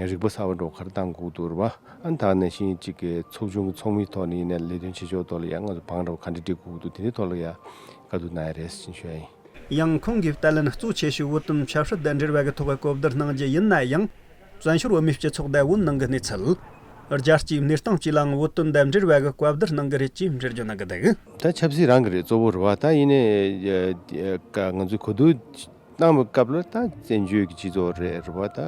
རིག་པ་གསར་བ་འདྲ་བོ་ག་རེ་བཏང་དགོས་འདུག་རེད་པ། ཨ་ནི་ད་ག་ནང་བཞིན་གཅིག་གི་ཚོགས་ཆུང་གི་ཚོགས་མི་ཐོག་ནས་ཡིན་ནའི་ལས་དོན་བྱེད་ཕྱོགས་ཐོག་ལ་ཡང་ང་ཚོ་བང་འདྲ་བོ་ག་འདྲ་སྒྲིག་དགོས་འདུག་དེ་འདྲའི་ཐོག་ལ་ཡང་བཀའ་བསྡུར་གནང་ཡ་རེད་ཟེར་ཞུ་ཡ་ཡིན། ཡང་ཁོང་གིས་ད་ལན་གཙོ་ཆེ་ཤོས་བོད་དོན་ཆབ་སྲིད་དང་འབྲེལ་བ་གི་ཐོག་གི་གོ་བསྡུར་གནང་རྒྱུ་ཡིན་ན་ཡང་། བཙན་བྱོལ་བོད་མིའི་སྤྱི་ཚོགས་དང་བོད་ནང་གི་གནས་ཚུལ། རྒྱལ་སྤྱིའི་གནས་སྟངས་བཅས་ལའང་བོད་དོན་དང་འབྲེལ་བ་གི་བཀའ་བསྡུར་གནང་གི་རེད་ཅེས་འགྲེལ་བརྗོད་གནང་གི་འདུག། ད་ཆབ་སྲིད་རང་གི་རེད་གཙོ་བོ་རེད་པ། ད་ཡིན་ནའི་ང་ཚོས་གོ་བསྡུར་གནང་བའི་སྐབས་ལ་ད་བཙན་བྱོལ་གྱི་སྤྱི་ཚོགས་རེད་རེད་པ། ད་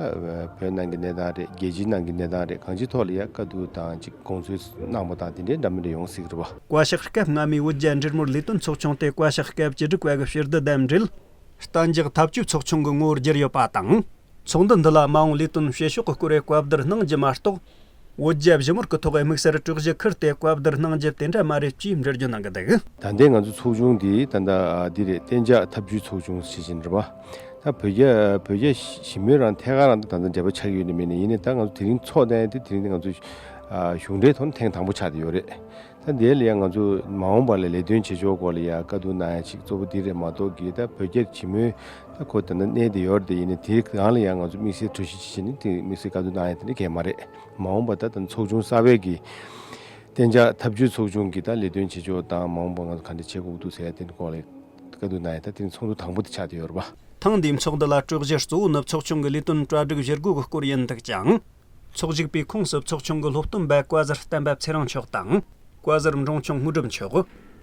བོད་ནང་གི་གནས་སྟངས་རེད། རྒྱལ་སྤྱིའི་ནང་གི་གནས་སྟངས་རེད། གང་ཅིའི་ཐོག་ལ་ཡ་བཀའ་བསྡུར་དང་ཅིག་དགོངས་ཚུལ་གནང་པ་དང་དེ་འདྲའི་འདྲ་མི་འདྲ་ཡོང་སྲིད་རེད་པ། བཀའ་ཤག་སྐབས་སྔ་མའི་བོད་རྒྱ་འབྲེལ་མོལ་ལས་དོན་ཚོགས་ཆུང་དེ་བཀའ་ཤག་སྐབས་བཅུ་དྲུག་པ་གི་ཕྱིར་བསྡུ་དང་འབྲེལ། གཏན་འཇགས་ཐབས་ཇུས་ཚོགས་ཆུང་གི་ངོ་བོར་བསྒྱུར་ཡོད་པ་དང་། ཚོགས་འདུ་འདི་ལ་མ་འོངས་ལས་དོན་བྱེད་ཕྱོགས་ཀྱི་སྐོར་བཀའ་བསྡུར་གནང་རྒྱུ་མ་གཏོགས། བོད་རྒྱ་ཞི་མོལ་གྱི་ཐོག་དམིགས་བསལ་དྲུག་གཞི་ཁུར་ཏེ་བཀའ་བསྡུར་གནང་རྒྱུ་དེ་འདྲ་མ་རེད་ཅེས་འགྲེལ་བརྗོད་གནང་གི་འདུག། ད་ལྟའི་ང་ཚོ་ཚོགས་ཆུང་འདི་ད་ལྟ་འདི་རེད། གཏན་འཇགས་ཐབས་ཇུས་ཚོགས་ཆུང་ཞེས་བཞིན་རེད་པ། ད་བོད་རྒྱ་བོད་རྒྱ་ཞི་མོལ་རང་ཐད་ཀར་རང་ད་ད་ལྟ་འབྲེལ་བ་ཆགས་ཡོད་ནི་མིན་ནི་ཡིན་ནའི་ད་ང་ཚོ་དེ་རིང་ཚོགས་གནང་ཡ་དེ་དེ་རིང་དེ་ང་ཚོ་གཞུང་འབྲེལ་ཐོག་ནས་ཐེངས་དང་པོ་ཆགས་བསྡད་ཡོད་རེད། ད་དེ་ལ་ཡང་ང་ཚོ་མ་འོངས་པ་ལ་ལས་དོན་བྱེད་ཕྱོགས་སྐོར་ལ་ཡང་བཀའ་བསྡུར་གནང་ཡ་ཅིག་གཙོ་བོ་འདི་རེད་མ་གཏོགས་ཀྱི་ད་བོད་རྒྱ་ཞི་མོལ་ད་ཁོ་ད་ནི་གནས་བསྡད་ཡོད་རེད། དེ་ཡིན་ནའི་དེའི་སྒང་ལ་ཡང་ང་ཚོ་དམིགས་བསལ་གྲོས་གཞི་ཅིག་བྱས་ནས་དེ་དམིགས་བསལ་བཀའ་བསྡུར་གནང་ཡ་དེ་འདྲ་གང་ཡང་མ་རེད། མ་འོངས་པ་ད་ད་ཚོགས་ཆུང་གསར་པའི་གི་གཏན་འཇགས་ཐབས་ཇུས་ཚོགས་ཆུང་གི་ད་ལས་དོན་བྱེད་ཕྱོགས་དང་མ་འོངས་པ་ང་ཚོ་ག་འདྲ་བྱེད་དགོས་འདུག་ཟེར་ཡ་དེ་འདྲ་སྐོར་ལ་བཀའ་བསྡུར་གནང་ཡ་ད་དེ་ནི་ཚོགས་འདུ་དང་པོ་དེ་ཆགས་བསྡད་ཡོད་རེད་པ། ཐེངས་འདིའི་ཚོགས་འདུ་ལ་གྲོས་གཞི་གཙོ་བོ་ནི་ཚོགས་ཆུང་གི་ལས་དོན་གྲ་སྒྲིག་བྱེད་སྒོ་གི་སྐོར་ཡིན་འདུག་ཅིང་། ཚོགས་ཞུགས་པའི་ཁོངས་སུ་ཚོགས་ཆུང་གི་སློབ་སྟོན་པ་བཀའ་ཟུར་བསྟན་པ་ཚེ་རིང་མཆོག་དང་། བཀའ་ཟུར་འབྲོང་ཆུང་དངོས་གྲུབ་མཆོག་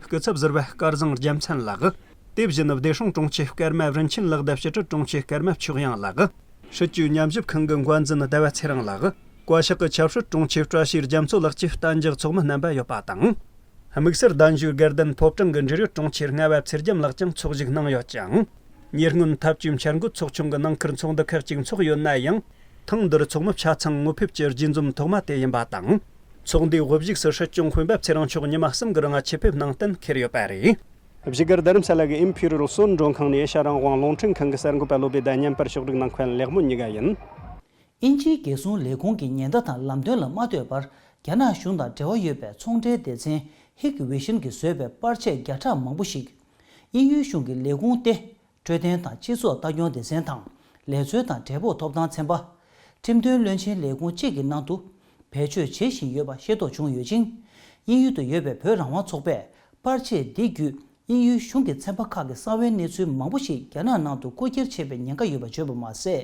སྐུ་ཚབ་ཟུར་པ་སྐལ་བཟང་རྒྱལ་མཚན་ལགས། དེ་བཞིན་བདེ་སྲུང་དྲུང་ཆེ་སྐར་མ་རིན་ཆེན་ལགས་དང་སྤྱི་ཁྲིད་དྲུང་ཆེ་སྐར་མ་ཆོས་དབྱངས་ལགས། སྲིད་བྱུས་ཉམས་ཞིབ་ཁང་གི་འགན་འཛིན་ཟླ་བ་ཚེ་རིང་ལགས། བཀའ་ཤག་གི་ཆབ་སྲིད་དྲུང་ཆེ་བཀྲ་ཤིས་རྒྱ་མཚོ་ལགས་བཅས་གཏན་འཇགས་ཚོགས་མི་རྣམ་པ་ཡོད་པ་དང་། དམིགས་བསལ་གདན་ཞུའི་དགའ་ལྡན་ཕོ་བྲང་གི་འབྲེལ་ཡོད་དྲུང་ཆེ་རྔ་བ་ཚེ་རྒྱམ་ལགས་ཀྱང་ཚོགས་ཞུགས་གནང་ཡོད་ཅིང་། ཉེ་སྔོན་འཐབ་ཇུས་འཆར་འགོད་ཚོགས་ཆུང་གི་ནང་ཁུལ་ཚོགས་འདུ་ཁག་ཅིག་འཚོགས་ཡོད་ན་ཡང་། ཐེངས་འདིར་ཚོགས་མི་ཆ་ཚང་ངོ་ཕེབས་ཀྱི་རྗེས་འཛོམས་ཐོག་མ་དེ་ཡིན་པ་དང་། ཚོགས་འདུའི་དབུ་བཞུགས་སུ་སྲིད་སྐྱོང་སྤེན་པ་ཚེ་རིང་མཆོག་ཉི་མ་གསུམ་གྱི་རིང་ཆེད་ཕེབས་གནང་གཏན་འཁེལ་ཡོད་པ་རེད། བཞུགས་སྒར་རྡ་རམ་ས་ལ་གི་ཨིམ་ཕི་རི་ཡལ་སོན་མགྲོན་ཁང་ནས་ཨེ་ཤ་རང་དབང་རླུང་འཕྲིན་ཁང་གི་གསར་འགོད་པ་བློ་བདེ་དང་བརྙན་པར་ཕྱོགས་སྒྲིག་གནང་མཁན་ལེགས་མོ་གཉིས་ཀ་ཡིན། དབྱིན་ཇིའི་རྒྱལ་སྲུང་ལས་ཁུངས་ཀྱི་ཉེན་བརྡ་དང་ལམ་སྟོན་ལ་མ་ལྟོས་པར། རྒྱ་ནག་གཞུང་དང་འབྲེལ་བ་ཡོད་པའི་ཚོང་འབྲེལ་སྡེ་ཚན་ཧིག་ཝི་ཤིན་གྱིས་བཟོས་པའི་པར་ཆས་བརྒྱ་ཕྲག་མང་པོ་ཞིག་དབྱིན་ཡུལ་གཞུང་གི་ལས་ཁུངས་ཏེ། འཕྲོད་བསྟེན་དང་སྤྱི་ཚོགས་ལྟ་སྐྱོང་སྡེ་ཚན་དང་། ལས་འཚོལ་དང་འབྲས་བུ་ཐོབ་ཐང་ཚན་པ། ཁྲིམས་དོན་བློན་ཆེན་ལས་ཁུངས་བཅས་ཀྱི་ནང་དུ། བེད་སྤྱོད་བྱེད་བཞིན་ཡོད་པ་ཤེས་རྟོགས་བྱུང་ཡོད་ཅིང་། དབྱིན་ཡུལ་དུ་ཡོད་པའི་བོད་རང་དབང་ཚོགས་པས་པར་ཆས་འདི་བརྒྱུད་དབྱིན་ཡུལ་གཞུང་གི་ཚན་པ་ཁག་གི་གསང་བའི་གནས་ཚུལ་མང་པོ་ཞིག་རྒྱ་ནག་ནང་དུ་རྐུ་འཁྱེར་བྱས་པའི་ཉེན་ཁ་ཡོད་པ་བརྗོད་པ་མ་ཟད།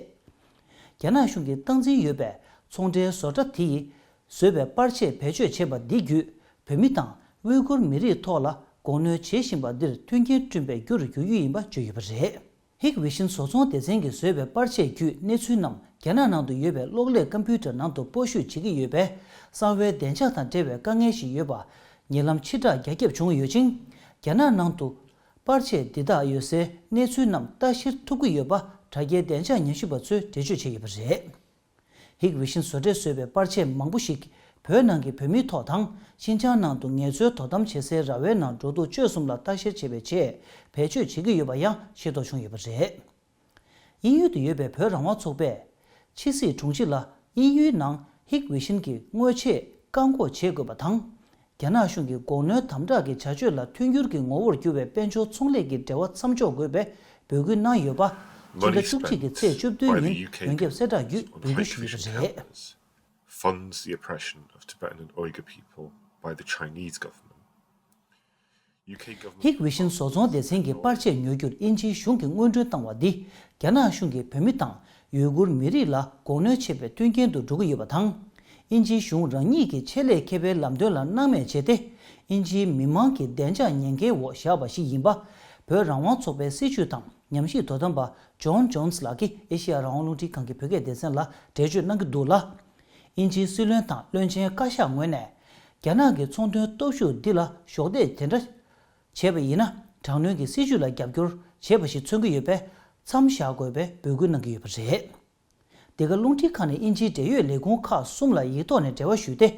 རྒྱ་ནག་གཞུང་གིས་སྟངས་འཛིན་ཡོད་པའི་ཚོང་འབྲེལ་བཟོ་གྲྭ་དེ་ཡིས་བཟོས་པའི་པར་ཆས་བེད་སྤྱོད་བྱས་པ་འདི་བརྒྱུད་བོད་མི་དང་ཝུའི་གུར་མི་རིགས་ཐོག་ལ་དགོངས་གནོན་བྱེད་བཞིན་པ་འདིར་མཐུན་རྐྱེན་བསྐྲུན་པའི་རྒྱུར་འགྱུར་རྒྱུ་ཡིན་པ་བརྗོད་ཡོད་པ་རེད། ཧིག་ཝི་ཤིན་བཟོ་ཚོང་སྡེ་ཚན་གྱིས་བཟོས་པའི་པར་ཆས་བརྒྱུད་གནས་ཚུལ་རྣམས་རྒྱ་ནག་ནང་དུ་ཡོད་པའི་གློག་ཀླད་ཀམ་པུའུ་ཊར་ནང་དུ་སྤོ་བཤུད་བྱེད་ཀྱི་ཡོད་པས། གསང་བའི་བདེ་འཇགས་དང་འབྲེལ་བའི་དཀའ་ངལ་ཞིག་ཡོད་པ། ཉེ་ལམ་ཕྱིར་བསྒྲགས་རྒྱ་ཁྱབ་བྱུང་ཡོད་ཅིང་། རྒྱ་ནག་ནང་དུ་པར་ཆས་འདི་དག་ཡོད་སའི་གནས་ཚུལ་རྣམས་ལྟ་བཤེར་ཐུབ་ཀྱི་ཡོད་པ་དྲ་རྒྱའི་བདེ་འཇགས་ཉམས་ཞིབ་པ་ཚོས་འགྲེལ་བརྗོད་བྱས་ཡོད་པ་རེད། ཧིག་ཝི་ཤིན་བཟོ་གྲྭས་བཟོས་པའི་པར་ཆས་མང་པོ་ཞིག་བོད་ནང་གི་བོད་མིའི་ཐོག་དང་ཤིན་ཅང་ནང་དུ་ངལ་རྩོལ་དོ་དམ་བྱེད་སའི་ར་བའི་ནང་འགྲོ་འདུག་སྤྱོད་གསུམ་ལ་ལྟ་བཤེར་བྱེད་པའི་ཆེད་བེད་སྤྱོད་བྱེད་ཀྱི་ཡོད་པ་ཡང་ཤེས་རྟོགས་བྱུང་ཡོད་པ་རེད། དབྱིན་ཡུལ་དུ་ཡོད་པའི་བོད་རང་དབང་ཚོགས་པས་ཕྱི་སྲིད་དྲུང་ཆེ་ལ་དབྱིན་ཡུལ་ནང་ཧིག་ཝི་ཤིན་གྱི་དངོས་ཆས་བཀག་འགོག་བྱེད་དགོས་པ་དང་། རྒྱ་ནག་གཞུང་གི་དགོངས་གནོན་དམ་དྲག་གི་བྱ་སྤྱོད་ལ་མཐུན་འགྱུར་གྱི་ངོ་བོར་གྱུར་བའི་དཔལ་འབྱོར་ཚོང་ལས་ཀྱི་འབྲེལ་བ་མཚམས་འཇོག་དགོས་པའི་འབོད་སྐུལ་གནང་ཡོད་པ། ཕྱི་ཟླ་བཅུ་གཅིག་གི་ཚེས་བཅུ་བདུན་ཉིན་ཡོན་ཁྱབ་གསལ་བསྒྲགས་བརྒྱུད་འབོད་སྐུལ་ཞུས་ཡོད་པ་རེད། Funds the oppression of Tibetan and Uyghur people by the Chinese government. ཧིག་ཝི་ཤིན་བཟོ་ཚོང་སྡེ་ཚན་གྱི་པར་ཆས་ཉོ་རྒྱུར་དབྱིན་ཇིའི་གཞུང་གིས་དངུལ་འབྲེལ་བཏང་བ་འདི་རྒྱ་ནག་གཞུང་གིས་བོད་མི་དང་ཡུ་གུར་མི་རིགས་ལ་དགོངས་གནོན་བྱེད་པའི་མཐུན་རྐྱེན་དུ་འགྲོ་གི་ཡོད་པ་དང་། དབྱིན་ཇིའི་གཞུང་རང་ཉིད་ཀྱི་ཆེད་ལས་མཁས་པའི་ལམ་སྟོན་ལ་སྣང་མེད་བྱས་ཏེ། དབྱིན་ཇིའི་མི་མང་གི་བདེ་འཇགས་ཉེན་ཁའི་འོག་བཞག་པ་ཞིག་ཡིན་པ། བོད་རང་དབང་ཚོགས་པའི་སྲིད་བྱུས་དང་ཉམས་ཞིབ་དོ་དམ་པ་ཇོན་ཇོན་སི་ལགས་ཀྱིས་ཨེ་ཤེ་ཡ་རང་དབང་རླུང་འཕྲིན་ཁང་གི་བོད་སྐད་སྡེ་ཚན་ལ་འགྲེལ་བརྗོད་གནང་གི་འདུག་ལ། དབྱིན་ཇིའི་སྲིད་བློན་དང་བློན་ཆེན་བཀའ་ཤག་ངོས་ནས། རྒྱ་ནག་གི་ཚོང་དོན་སྟོབས་ཤུགས་འདི་ལ་གཞོགས་འདེགས་དེ་འདྲ་བྱས་པ་ཡིན་ན། དྲག་གནོན་གྱི་སྲིད་བྱུས་ལ་རྒྱབ་སྐྱོར་བྱས་པ་ཞིག་མཚོན་གྱི་ཡོད་པས། མཚམས་བཞག་དགོས་པའི་འབོད་སྐུལ་གནང་གི་ཡོད་པ་རེད། འདི་ག་རླུང་འཕྲིན་ཁང་ནས་དབྱིན་ཇིའི་འབྲེལ་ཡོད་ལས་ཁུངས་ཁག་གསུམ་ལ་ཡིག་ཐོག་ནས་འབྲེལ་བ་ཞུས་ཏེ།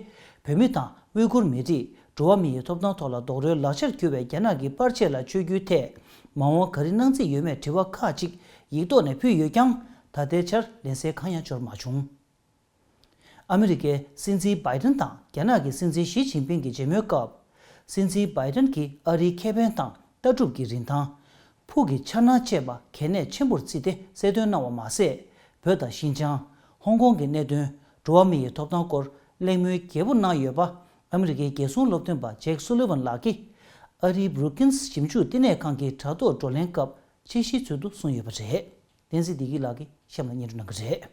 བོད་མི་དང་ཝུའི་གུར་མི་རིགས་འགྲོ་བ་མི་ཡི་ཐོབ་ཐང་ཐོག་ལ་རྡོག་རོལ་ལག་ཆར་གྱུར་བའི་རྒྱ་ནག་གི་པར་ཆས་ལ་མཆོད་རྒྱུའི་ཐད། མ་འོངས་ག་རེ་གནང་རྩིས་ཡོད་མེད་དྲི་བ་ཁག་ཅིག་ཡིག་ཐོག་ནས་ཕུལ་ཡོད་ཀྱང་། ད་ལྟའི་ཆར་ལན་གསལ་གང་ཡང་འབྱོར་མ་བྱུང་། ཨ་མི་རི་ཀའི་སྲིད་འཛིན་བྷའི་ཏན་དང་རྒྱ་ནག་གི་སྲིད་འཛིན་ཞི་ཅིན་ཕིང་གི་མཇལ་མོལ་སྐབས། སྲིད་འཛིན་བྷའི་ཏན་གྱིས་ཨ་རིའི་ཁེ་ཕན་དང་ལྟ་གྲུབ་ཀྱི་རིན་ཐང་། ཕུགས་ཀྱི་འཆར་སྣང་བཅས་པ་གལ་གནད་ཆེན་པོར་བརྩིས་ཏེ་གསལ་སྟོན་གནང་བ་མ་ཟད། བོད་དང་ཤིན་ཅང་། ཧོང་ཀོང་གི་གནད་དོན། འགྲོ་བ་མི་ཡི་ཐོབ་ཐང་སྐོར་གླེང་མོལ་རྒྱས་པོ་གནང་ཡོད་པ། ཨ་མི་རི་ཀའི་རྒྱལ་སྲུང་སློབ་སྟོན་པ་ཇེག་སུ་ལི་ཝན་ལགས་ཀྱིས། ཨ་རིའི་Brookings་ཞིབ་འཇུག་བསྟི་གནས་ཁང་གི་དྲ་ཐོག་བགྲོ་གླེང་སྐབས་དཔྱད་གཞིའི་ཚུལ་དུ་གསུངས་ཡོད་པ་རེད། བསྟན་འཛིན་བདེ་སྐྱིད་ལགས་ཀྱིས་གཤམ་ལ་སྙན་སྒྲོན་གནང་གི་རེད།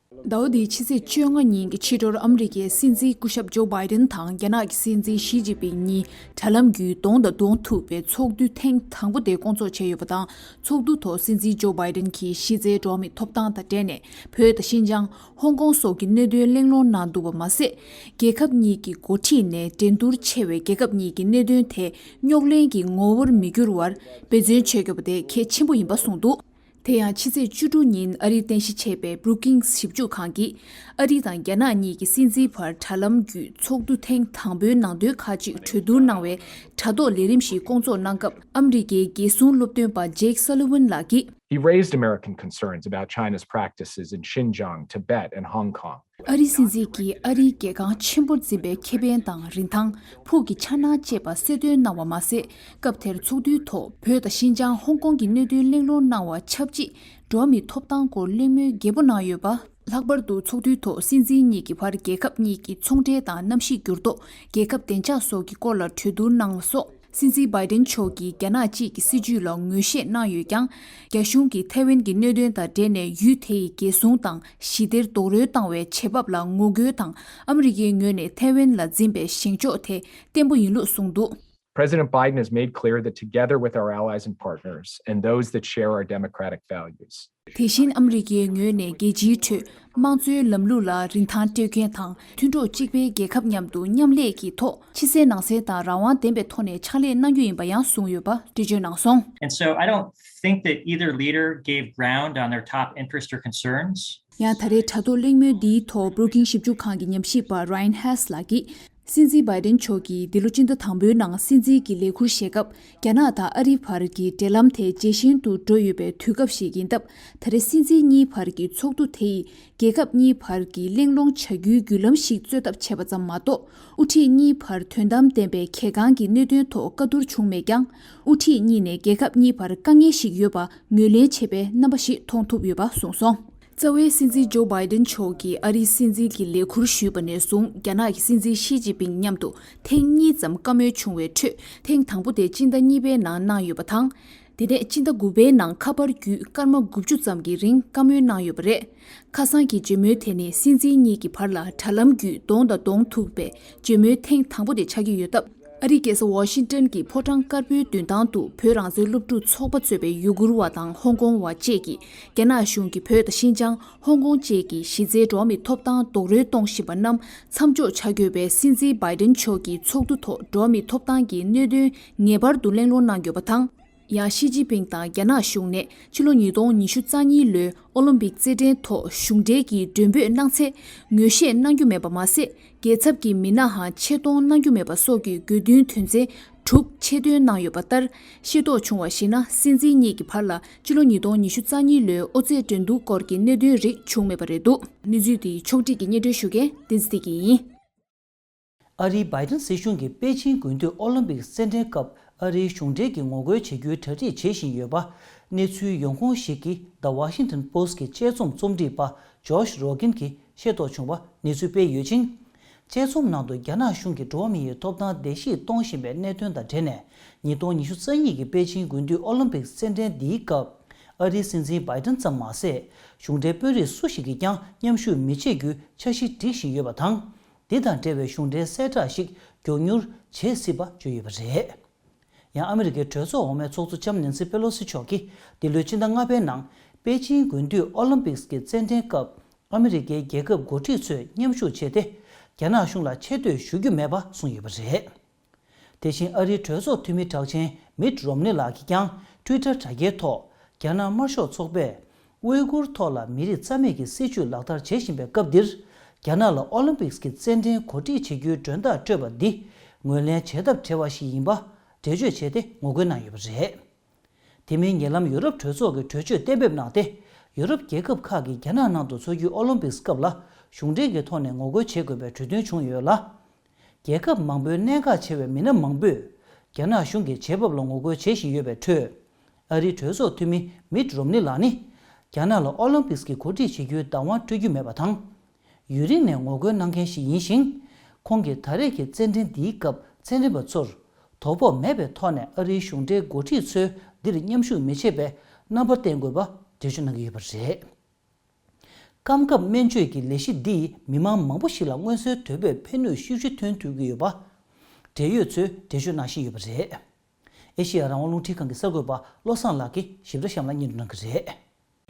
ཟླ་བ་འདིའི་ཕྱི་ཚེས་བཅོ་ལྔ་ཉིན་གྱི་ཕྱི་དྲོར་ཨ་མི་རི་ཀའི་སྲིད་འཛིན་སྐུ་ཞབས་ཇོ་བྷའི་ཏན་དང་རྒྱ་ནག་གི་སྲིད་འཛིན་ཞི་ཅིན་ཕིང་གཉིས་དྲ་ལམ་བརྒྱུད་གདོང་དང་གདོང་ཐུག་པའི་ཚོགས་འདུ་ཐེངས་དང་པོ་དེ་བསྐོང་ཚོགས་བྱས་ཡོད་པ་དང་། ཚོགས་འདུ་ཐོག་སྲིད་འཛིན་ཇོ་བྷའི་ཏན་གྱིས་གཞི་རྩའི་འགྲོ་བ་མིའི་ཐོབ་ཐང་དང་འབྲེལ་ནས་བོད་དང་ཤིན་ཅང་། ཧོང་ཀོང་སོགས་ཀྱི་གནད་དོན་གླེང་སློང་གནང་འདུག་པ་མ་ཟད། རྒྱལ་ཁབ་གཉིས་ཀྱི་འགོ་ཁྲིད་ནས་འགྲན་བསྡུར་ཆེ་བའི་རྒྱལ་ཁབ་གཉིས་ཀྱི་གནད་དོན་ཐད་རྙོག་གླེང་གི་ངོ་བོར་མི་འགྱུར་བར་འབད་བརྩོན་བྱེད་དགོས་པ་དེ་གལ་ཆེན་པོ་ཡིན་པ་གསུངས་འདུག། དེ་ཡང་ཕྱི་ཚེས་བཅུ་དྲུག་ཉིན་ཨ་རིར་རྟེན་གཞི་བྱས་པའི་Brookings་ཞིབ་འཇུག་ཁང་གིས་ཨ་རི་དང་རྒྱ་ནག་གཉིས་ཀྱི་སྲིད་འཛིན་བར་དྲ་ལམ་བརྒྱུད་ཚོགས་འདུ་ཐེངས་དང་པོའི་ནང་དོན་ཁག་ཅིག་གྲོས་བསྡུར་གནང་བའི་དྲ་ཐོག་ལས་རིམ་ཞིག་བསྐོང་ཚོགས་གནང་སྐབས། ཨ་མི་རི་ཀའི་རྒྱལ་སྲུང་སློབ་སྟོན་པ་ཇེག་སོ་ལི་ཝན་ལགས་ཀྱིས། He raised American concerns about China's practices in Xinjiang, Tibet, and Hong Kong. ཨ་རིའི་སྲིད་འཛིན་གྱིས་ཨ་རིའི་རྒྱལ་ཁང་ཆེན་པོར་འཛིན་པའི་ཁེ་ཕན་དང་རིན་ཐང་། ཕུགས་ཀྱི་འཆར་སྣང་བཅས་པ་གསལ་སྟོན་གནང་བ་མ་ཟད། སྐབས་དེར་ཚོགས་འདུའི་ཐོག་བོད་དང་ཤིན་ཅང་། ཧོང་ཀོང་གི་གནད་དོན་གླེང་སློང་གནང་བ་ཆབས་ཅིག་འགྲོ་བ་མིའི་ཐོབ་ཐང་སྐོར་གླེང་མོལ་རྒྱས་པོ་གནང་ཡོད་པ། ལྷག་པར་དུ་ཚོགས་འདུའི་ཐོག་སྲིད་འཛིན་གཉིས་ཀྱི་བར་རྒྱལ་ཁབ་གཉིས་ཀྱི་ཚོང་འབྲེལ་དང་གནམ་གཤིས་འགྱུར་ལྡོག་རྒྱལ་ཁབ་བདེ་འཇགས་སོགས་ཀྱི་སྐོར་ལ་གྲོས་བསྡུར་གནང་བ་སོགས་ སྲིད་འཛིན་བྷའི་ཏིན་མཆོག་གིས་རྒྱ་ནག་གཅིག་གི་སྲིད་ཇུས་ལ་ངོས་བཞེས་གནང་ཡོད་ཀྱང་། རྒྱ་གཞུང་གིས་ཐའེ་ཝན་གྱི་གནད་དོན་དང་འབྲེལ་ནས་ཡུལ་དེ་ཡི་རྒྱལ་སྲུང་དང་ཞི་བདེར་རྡོག་རོལ་བཏང་བའི་བྱེད་བབ་ལ་ངོ་རྒོལ་དང་། ཨ་མི་རི་ཀའི་ངོས་ནས་ཐའེ་ཝན་ལ་འཛིན་པའི་བཞེངས་ཕྱོགས་དེ་བརྟན་པོ་ཡིན་ལུགས་གསུངས་འདུག། President Biden has made clear that together with our allies and partners and those that share our democratic values, དེ་བཞིན་ཨ་མི་རི་ཀའི་ངོས་ནས་རྒྱལ་སྤྱིའི་ཁྲོད་དམངས་གཙོའི་ལམ་ལུགས་ལ་རིན་ཐང་སྤྲོད་མཁན་དང་མཐུན་གྲོགས་གཅིག་པའི་རྒྱལ་ཁབ་མཉམ་དུ་མཉམ་ལས་ཀྱི་ཐོག་ཕྱི་གསལ་ནང་གསལ་དང་རང་དབང་ལྡན་པའི་ཐོག་ནས་ཕྱག་ལས་གནང་རྒྱུ་ཡིན་པ་ཡང་གསུངས་ཡོད་པ་འགྲེལ་བརྗོད་གནང་སོང་། And so I don't think that either leader gave ground on their top interest or concerns. ཡང་ད་རེས་དྲ་ཐོག་གླེང་མོལ་འདིའི་ཐོག་Brookings་ཞིབ་འཇུག་ཁང་གི་ཉམས་ཞིབ་པ་Ryan Hess་ལགས་ཀྱིས། སྲིད་འཛིན་བྷའི་ཏིན་མཆོག་གིས་འདི་ལོ་སྤྱི་ཟླ་དང་པོའི་ནང་སྲིད་འཛིན་གྱི་ལས་ཁུར་བཞེས་སྐབས། རྒྱ་ནག་དང་ཨ་རིའི་བར་གྱི་འབྲེལ་ལམ་དེ་ཇེ་ཞན་དུ་འགྲོ་ཡོད་པའི་དུས་སྐབས་ཤིག་ཡིན་སྟབས། ད་རེས་སྲིད་འཛིན་གཉིས་བར་གྱི་ཚོགས་འདུ་དེ་ཡིས་རྒྱལ་ཁབ་གཉིས་བར་གྱི་གླེང་སློང་བྱ་རྒྱུའི་བརྒྱུད་ལམ་ཞིག་རྩོད་ཐབས་བྱས་པ་ཙམ་མ་གཏོགས། དབུ་ཁྲིད་གཉིས་བར་དོན་དམ་ལྡན་པའི་གལ་འགངས་ཀྱི་གནད་དོན་ཐོག་བཀའ་བསྡུར་བྱུང་མེད་ཀྱང་། དབུ་ཁྲིད་གཉིས་ནས་རྒྱལ་ཁབ་གཉིས་བར་དཀའ་ངལ་ཞིག་ཡོད་པ་ངོས་ལེན་བྱས་པའི་རྣམ་པ་ཞིག་མཐོང་ཐུབ་ཡོད་པ་གསུངས་སོང་། རྩ་བའི་སྲིད་འཛིན་ཇོ་བྷའི་ཏིན་མཆོག་གིས་ཨ་རིའི་སྲིད་འཛིན་གྱི་ལས་ཁུར་ཞུས་པ་ནས་བཟུང་རྒྱ་ནག་གི་སྲིད་འཛིན་ཞི་ཅིན་ཕིང་མཉམ་དུ་ཐེངས་གཉིས་ཙམ་བཀའ་མོལ་བྱུང་བའི་ཁྲོད་ཐེངས་དང་པོ་དེ་སྤྱི་ཟླ་གཉིས་པའི་ནང་གནང་ཡོད་པ་དང་། དེ་ནས་སྤྱི་ཟླ་དགུ་པའི་ནང་ཁ་པར་བརྒྱུད་སྐར་མ་དགུ་བཅུ་ཙམ་གྱི་རིང་བཀའ་མོལ་གནང་ཡོད་པ་རེད། ཁ་སང་གི་བརྗེ་མོལ་དེ་ནི་སྲིད་འཛིན་གཉིས་ཀྱི་བར་ལ་དྲ་ལམ་བརྒྱུད་གདོང་དང་གདོང་ཐུག་པའི་བརྗེ་མོལ་ཐེངས་དང་པོ་དེ་ཆགས་ཀྱི་ཡོད་སྟབས། ཨ་རིའི་རྒྱལ་ས་ཝ་ཤིང་ཏོན་གྱི་ཕོ་བྲང་དཀར་པོའི་མདུན་ཐང་དུ་བོད་རང་བཙན་སློབ་ཕྲུག་ཚོགས་པ་གཙོས་པའི་ཡུ་གུར་བ་དང་ཧོང་ཀོང་བ་བཅས་ཀྱིས་རྒྱ་ནག་གཞུང་གིས་བོད་དང་ཤིན་ཅང་། ཧོང་ཀོང་བཅས་ཀྱི་གཞི་རྩའི་འགྲོ་བ་མིའི་ཐོབ་ཐང་རྡོག་རོལ་གཏོང་བཞིན་པ་རྣམས་མཚམས་འཇོག་བྱ་དགོས་པའི་སྲིད་འཛིན་བྷའི་ཏིན་མཆོག་གི་ཚོགས་འདུ་ཐོག་འགྲོ་བ་མིའི་ཐོབ་ཐང་གི་གནད་དོན་ངེས་པར་དུ་གླེང་སློང་གནང་དགོས་པ་དང་། ཡང་ཞི་ཅིན་ཕིང་དང་རྒྱ་ནག་གཞུང་ནས་ཕྱི་ལོ་ཉིས་སྟོང་ཉི་ཤུ་རྩ་གཉིས་ལོའི་ཨོ་ལིམ་པིག་རྩེད་འགྲན་ཐོག་གཞུང་འབྲེལ་གྱི་མགྲོན་འབོད་གནང་ཚེ་ངོས་བཞེས་གནང་རྒྱུ་མེད་པ་མ་ཟད། རྒྱལ་ཚབ་ཀྱི་མི་སྣ་འང་ཆེད་གཏོང་གནང་རྒྱུ་མེད་པ་སོགས་ཀྱི་དགོས་འདུན་དོན་ཚན་དྲུག་ཆེད་འདོན་གནང་ཡོད་པ་ལྟར། ཤེས་རྟོགས་བྱུང་བར་གཞིགས་ན། སྲིད་འཛིན་གཉིས་ཀྱི་བར་ལ་ཕྱི་ལོ་ཉིས་སྟོང་ཉི་ཤུ་རྩ་གཉིས་ལོའི་ཨོ་རྩེད་འགྲན་བསྡུར་སྐོར་གྱི་གནད་དོན་རིགས་བྱུང་མེད་པ་རེད་འདུག་གནས་ཚུལ་འདི་ཕྱོགས་བསྒྲིགས་ཀྱིས་སྙན་སྒྲོན་ཞུ་མཁན་བསྟན་འཛིན་བདེ་སྐྱིད་ཡིན། ཨ་རིའི་བྷའི་ཏིན་སྲིད་གཞུང་གིས་པེ་ཅིན་དགུན་དུས་ཨོ་ལིམ་པིག་རྩེད་འགྲན་སྐབས་ཨ་རིའི་གཞུང་འབྲེལ་གྱི་ངོ་རྒོལ་བྱེད་རྒྱུའི་གྲ་སྒྲིག་བྱེད་བཞིན་ཡོད་པ། གནས་ཚུལ་ཡོང་ཁུངས་ཤིག་གིས་The Washington Post་གི་དཔྱད་རྩོམ་རྩོམ་སྒྲིག་པ་ཇོཤ་རོ་ཀིན་གྱིས་ཤེས་རྟོགས་བྱུང་བ་གནས་ཚུལ་སྤེལ་ཡོད་ཅིང་། དཔྱད་རྩོམ་ནང་དུ་རྒྱ་ནག་གཞུང་གིས་འགྲོ་བ་མིའི་ཐོབ་ཐང་བརྡལ་བཤིག་གཏོང་བཞིན་པའི་གནད་དོན་དང་འབྲེལ་ནས། ཉིས་སྟོང་ཉི་ཤུ་རྩ་གཉིས་ཀྱི་པེ་ཅིན་དགུན་དུས་ཨོ་ལིམ་པིག་རྩེད་འགྲན་འདིའི་སྐབས། ཨ་རིའི་སྲིད་འཛིན་བྷའི་ཏིན་ཙམ་མ་ཟད། གཞུང་འབྲེལ་དཔོན་རིགས་སུ་ཞིག་གིས་ཀྱང་མཉམ་ཞུགས་མི་བྱེད་རྒྱུའི་འཆར་གཞི་སྒྲིག་བཞིན་ཡོད་པ་དང་། འདི་དང་འབྲེལ་བའི་གཞུང་འབྲེལ་གསལ་བསྒྲགས་ཤིག་མགྱོགས་མྱུར་བྱེད་སྲིད་པ་བརྗོད་ཡོད་པ་རེད། ཡང་ཨ་མི་རི་ཀའི་གྲོས་ཚོགས་འོག་མའི་ཚོགས་གཙོ་ལྕམ་ནན་སི་པེ་ལོ་སི་མཆོག་གིས་འདི་ལོའི་ཕྱི་ཟླ་ལྔ་པའི་ནང་པེ་ཅིན་དགུན་དུས་ཨོ་ལིམ་པིག་གི་རྩེད་འགྲན་སྐབས་ཨ་མི་རི་ཀའི་རྒྱལ་ཁབ་འགོ་ཁྲིད་ཚོས་མཉམ་ཞུགས་བྱས་ཏེ། རྒྱ་ནག་གཞུང་ལ་ཆེ་བསྟོད་ཞུ་རྒྱུ་མེད་པ་གསུངས་ཡོད་པ་རེད། དེ་བཞིན་ཨ་རིའི་གྲོས་ཚོགས་འཐུས་མི་གྲགས་ཅན་མིད་རོམ་ནི་ལགས་ཀྱིས་ཀྱང་ཊུའི་ཊར་དྲ་རྒྱའི་ཐོག་རྒྱ་ནག་དམར་ཤོག་ཚོགས་པས། ཝེ་གུར་ཐོག་ལ་མི་རིགས་རྩ་མེད་ཀྱི་སྲིད་བྱུས་ལག་བསྟར་བྱེད་བཞིན་པའི་སྐབས་འདིར། རྒྱ་ནག་ལ་ཨོ་ལིམ་པིག་གི་རྩེད་འགྲན་གོ་སྒྲིག་བྱེད་རྒྱུའི་མགྲོན་བདག་སྤྲོད་པ་འདི་ངོས་ལེན་བྱེད་ཐབས་བྲལ་བ་ཞིག་ཡིན་པ་འགྲེལ་བརྗོད་བྱས་ཏེ་ངོ་རྒོལ་གནང་ཡོད་པ་རེད། དེ་མིན་ཉེ་ལམ་ཡུ་རོབ་གྲོས་ཚོགས་ཀྱི་གྲོས་ཆོད་གཏན་འབེབས་གནང་སྟེ། ཡུ་རོབ་རྒྱལ་ཁབ་ཁག་གིས་རྒྱ་ནག་ནང་དུ་འཚོགས་རྒྱུའི་ཨོ་ལིམ་པིག་སྐབས་ལ་གཞུང་འབྲེལ་གྱི་ཐོག་ནས་ངོ་རྒོལ་བྱེད་དགོས་པའི་གྲོས་མཐུན་བྱུང་ཡོད་ལ། རྒྱལ་ཁབ་མང་པོའི་གནད་འགག་ཆེ་བའི་མི་སྣ་མང་པོས་རྒྱ་ནག་གཞུང་གི་བྱེད་བབ་ལ་ངོ་རྒོལ་བྱེད་བཞིན་ཡོད་པའི་ཁྲོད། ཨ་རིའི་གྲོས་ཚོགས་འཐུས་མི་མིད་རོམ་ནི་ལགས་ནི། རྒྱ་ནག་ལ་ཨོ་ལིམ་པིག་གི་གོ་སྒྲིག་བྱེད་རྒྱུའི་བདག་དབང་སྤྲོད་རྒྱུ་མེད་པ་དང་། ཡུན་རིང་ནས་ངོ་རྒོལ་གནང་མཁན་ཞིག་ཡིན་ཞིང་། ཁོང་གིས་ད་རེས་ཀྱི་རྩེད་འགྲན་འདིའི་སྐབས་རྩེད་འགྲན་པ་ཚོར་དོ་ཕོག་མེད་པའི་ཐོག་ནས་ཨ་རིའི་གཞུང་འབྲེལ་འགོ་ཁྲིད་ཚོས་འདིར་མཉམ་ཞུགས་མི་བྱེད་པའི་རྣམ་པ་བསྟན་དགོས་པ་འགྲེལ་བརྗོད་གནང་གི་ཡོད་པ་རེད། སྐམ་ཁབ་སྨན་བཅོས་ཀྱི་ལས་གཞི་འདིས་མི་མང་མང་པོ་ཞིག་ལ་མངོན་གསལ་དོད་པོས་ཕན་ནུས་ཤུགས་ཆེ་ཐོན་ཐུབ་ཀྱི་ཡོད་པ། འབྲེལ་ཡོད་ཚོས་འགྲེལ་བརྗོད་གནང་བཞིན་ཡོད་པ་རེད། ཨེ་ཤེ་ཡ་རང་དབང་རླུང་འཕྲིན་ཁང་གི་གསར་འགོད་པ་བློ་བཟང་ལགས་ཀྱིས་ཞིབ་ཕྲ་གཤམ་ལ་སྙན་སྒྲོན་གནང་གི་རེད།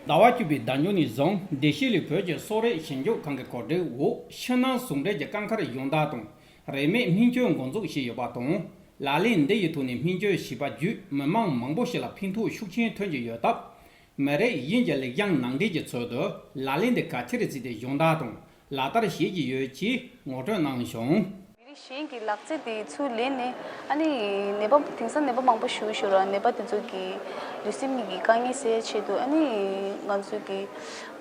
ཟླ་བ་བཅུ་པའི་ཟླ་མཇུག་ནས་བཟུང་བདེ་སྐྱིད་གླིང་བོད་ཀྱི་གསོ་རིག་ཞིབ་འཇུག་ཁང་གི་གོ་སྒྲིག་འོག་ཕྱི་ནང་ཟུང་འབྲེལ་གྱི་སྐམ་ཁར་སྦྱོང་བརྡར་དང་རིན་མེད་སྨན་བཅོས་འགོ་འཛུགས་བྱས་ཡོད་པ་དང་། ལག་ལེན་འདི་ཡི་ཐོག་ནས་སྨན་བཅོས་བྱས་པ་བརྒྱུད་མི་མང་མང་པོ་ཞིག་ལ་ཕན་ཐོགས་ཤུགས་ཆེན་ཐོན་གྱི་ཡོད་སྟབས། མི་རིགས་གཞན་གྱི་ལེགས་བྱང་ནང་འདྲེན་གྱི་ཚུལ་དུ་ལག་ལེན་དེ་ག་ཚོད་བརྩིས་ཏེ་སྦྱོང་བརྡར་དང་ལག་བསྟར་བྱེད་ཀྱི་ཡོད་ཅེས་ངོ་སྤྲོད་གནང་བྱུང་། མི་རིགས་གཞན་གྱི་ལག་རྩལ་དེ་ཚུར་ལེན་ནས་ཨ་ནི་ནད་པ་དེང་སང་ནད་པ་མང་པོ་ཞེ་པོ་ཞིག་ཡོད་རེད། ནད་པ་དེ་ཚོ་གི་ལུས་སེམས་གཉིས་ཀྱི་དཀའ་ངལ་སེལ་ཆེད་དུ་ཨ་ནི་ང་ཚོ་གི་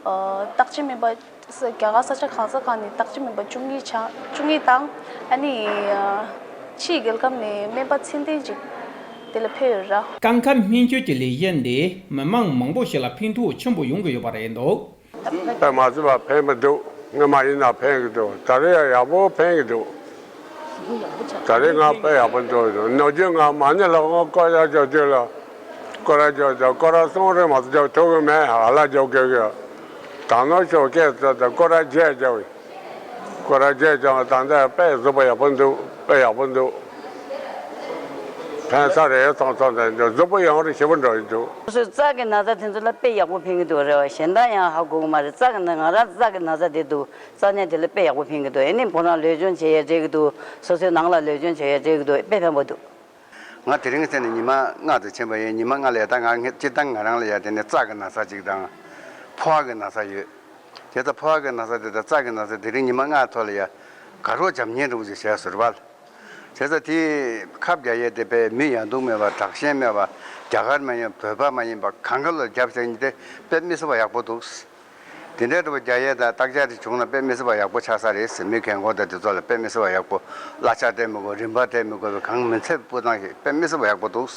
ཨ་བརྟག་དཔྱད་སྨན་པ་ས་རྒྱ་གར་ས་ཆ་གང་ས་གང་ནས་བརྟག་དཔྱད་སྨན་པ་བཅུ་གཉིས་ཆ་བཅུ་གཉིས་དང་ཨ་ནི་ཨ་ཕྱིའི་རྒྱལ་ཁབ་ནས་སྨན་པ་ཚད་ལྡན་ཅིག་དེ་ལ་ཕེབས་ཡོད་ར། སྐམ་ཁ་སྨན་བཅོས་ཀྱི་ལས་གཞི་འདིས་མི་མང་མང་པོ་ཞིག་ལ་ཕན་ཐོགས་ཆེན་པོ་ཡོང་གི་ཡོད་པ་རེད་འདུག། དཔེ་མ་སྲིད་པ་ཕན་མི་འདུག། སྔོན་མ་ཡིན་ན་ཕན་གི་འདུག། ད་རེས་ཡང་ཡག་པོ་ཕན་གི་འདུག། ད་རེས་ང་དཔེ་ཡག་པོ་འདུག་ནམ་རྒྱུན་ང་མ་ཎི་ལ་ང་སྐོར་ར་རྒྱག་དུས་ལ་སྐོར་ར་རྒྱག་རྒྱག་སྐོར་ར་གསུམ་རེ་མ་གཏོགས་རྒྱག་ཐུབ་ཀྱི་མེད། ཧ་ལ་རྒྱག་དགོས་ཀྱི། ད་ནོར་ཤོར་སྐད་ཚོད་དང་སྐོར་ར་བརྒྱད་རྒྱག་བས། སྐོར་ར་བརྒྱད་རྒྱག་ད་ལྟ་དཔེ་གཟུགས་པོ་ཡག་པོ་འདུག་དཔེ་ཡག་པོ་འདུག་ཕན་ས་རེད། ཚང་ཚང་དང་གཟུགས་པོ་ཡང་རེ་ཞེ་པོ་འགྲོ་ཡི་འདུག་སོ་སོའི་རྩ་གི་ན་ཚ་དེ་ཚོ་ལ་དཔེ་ཡག་པོ་ཕན་གྱི་འདུག་རེད་བ། གཞན་དག་ཡང་ཧ་གོ་གི་མ་རེད། རྩ་གི་ན་ང་རང་རྩ་གི་ན་ཚ་དེ་འདུག་རྩ་ནད་དེ་ལ་དཔེ་ཡག་པོ་ཕན་གྱི་འདུག་ཨ་ནི་ཁོ་རང་ལུས་སྦྱོང་བྱེད་ཡས་བྱེད་ཀྱི་འདུག་སོ་སོའི་ནང་ལ་ལུས་སྦྱོང་བྱེད་ཡས་བྱེད་ཀྱི་འདུག་དཔེ་ཕན་པོ་འདུག་ང་དེ་རིང་ཚེ་ནས་ཉི་མ་ལྔ་དང་ཕྱིན་པ་ཡིན། ཉི་མ་ལྔ་ལ་ཡ་ད་ང་སྤྱིར་བཏང་ང་རང་ལ་ཡ་དེ་ནས་རྩ་གི་ན་ཚ་ཅིག་དང་། ཕོ་བ་གི་ན་ཚ་ཡོད། དེ་ལྟར་ཕོ་བ་གི་ན་ཚ་དེ་དང་རྩ་གི་ན་ཚ་དེ་རིང་ཉི་མ་ལྔ་ཐོག་ལ་ཡ་ག་རོ་འཇམ་མཉེན་འདྲ་བོ་ཅིག་བྱས་ཟུར་པ་ལ། བྱས་ཙང་དེ་ཁབ་རྒྱག་ཡས་དེ་དཔེ་མི་ཡང་དུ་མེད་པ། དྲག་ཞན་མེད་པ། རྒྱ་གར་མ་ཡིན། བོད་པ་མ་ཡིན་པ། གང་ག་ལ་རྒྱབ་བྱས་ནི་དེ་དཔེ་མི་སྲིད་པ་ཡག་པོ་འདུག་དེ་འདྲའི་འདྲ་བོ་རྒྱག་ཡས་དང་བརྟག་དཔྱད་དེ་བྱུང་ན་དཔེ་མི་སྲིད་པ་ཡག་པོ་ཆགས་ས་རེད་ཟེར། མི་རྒན་གོག་དང་དེ་ཚོ་ལ་དཔེ་མི་སྲིད་པ་ཡག་པོ། གླ་ཆ་སྤྲད་མི་དགོས། རིན་པ་སྤྲད་མི་དགོས་པའི་གང་མི་ཚེ་སྤུས་དང་ཞིག་དཔེ་མི་སྲིད་པ་ཡག་པོ་འདུག་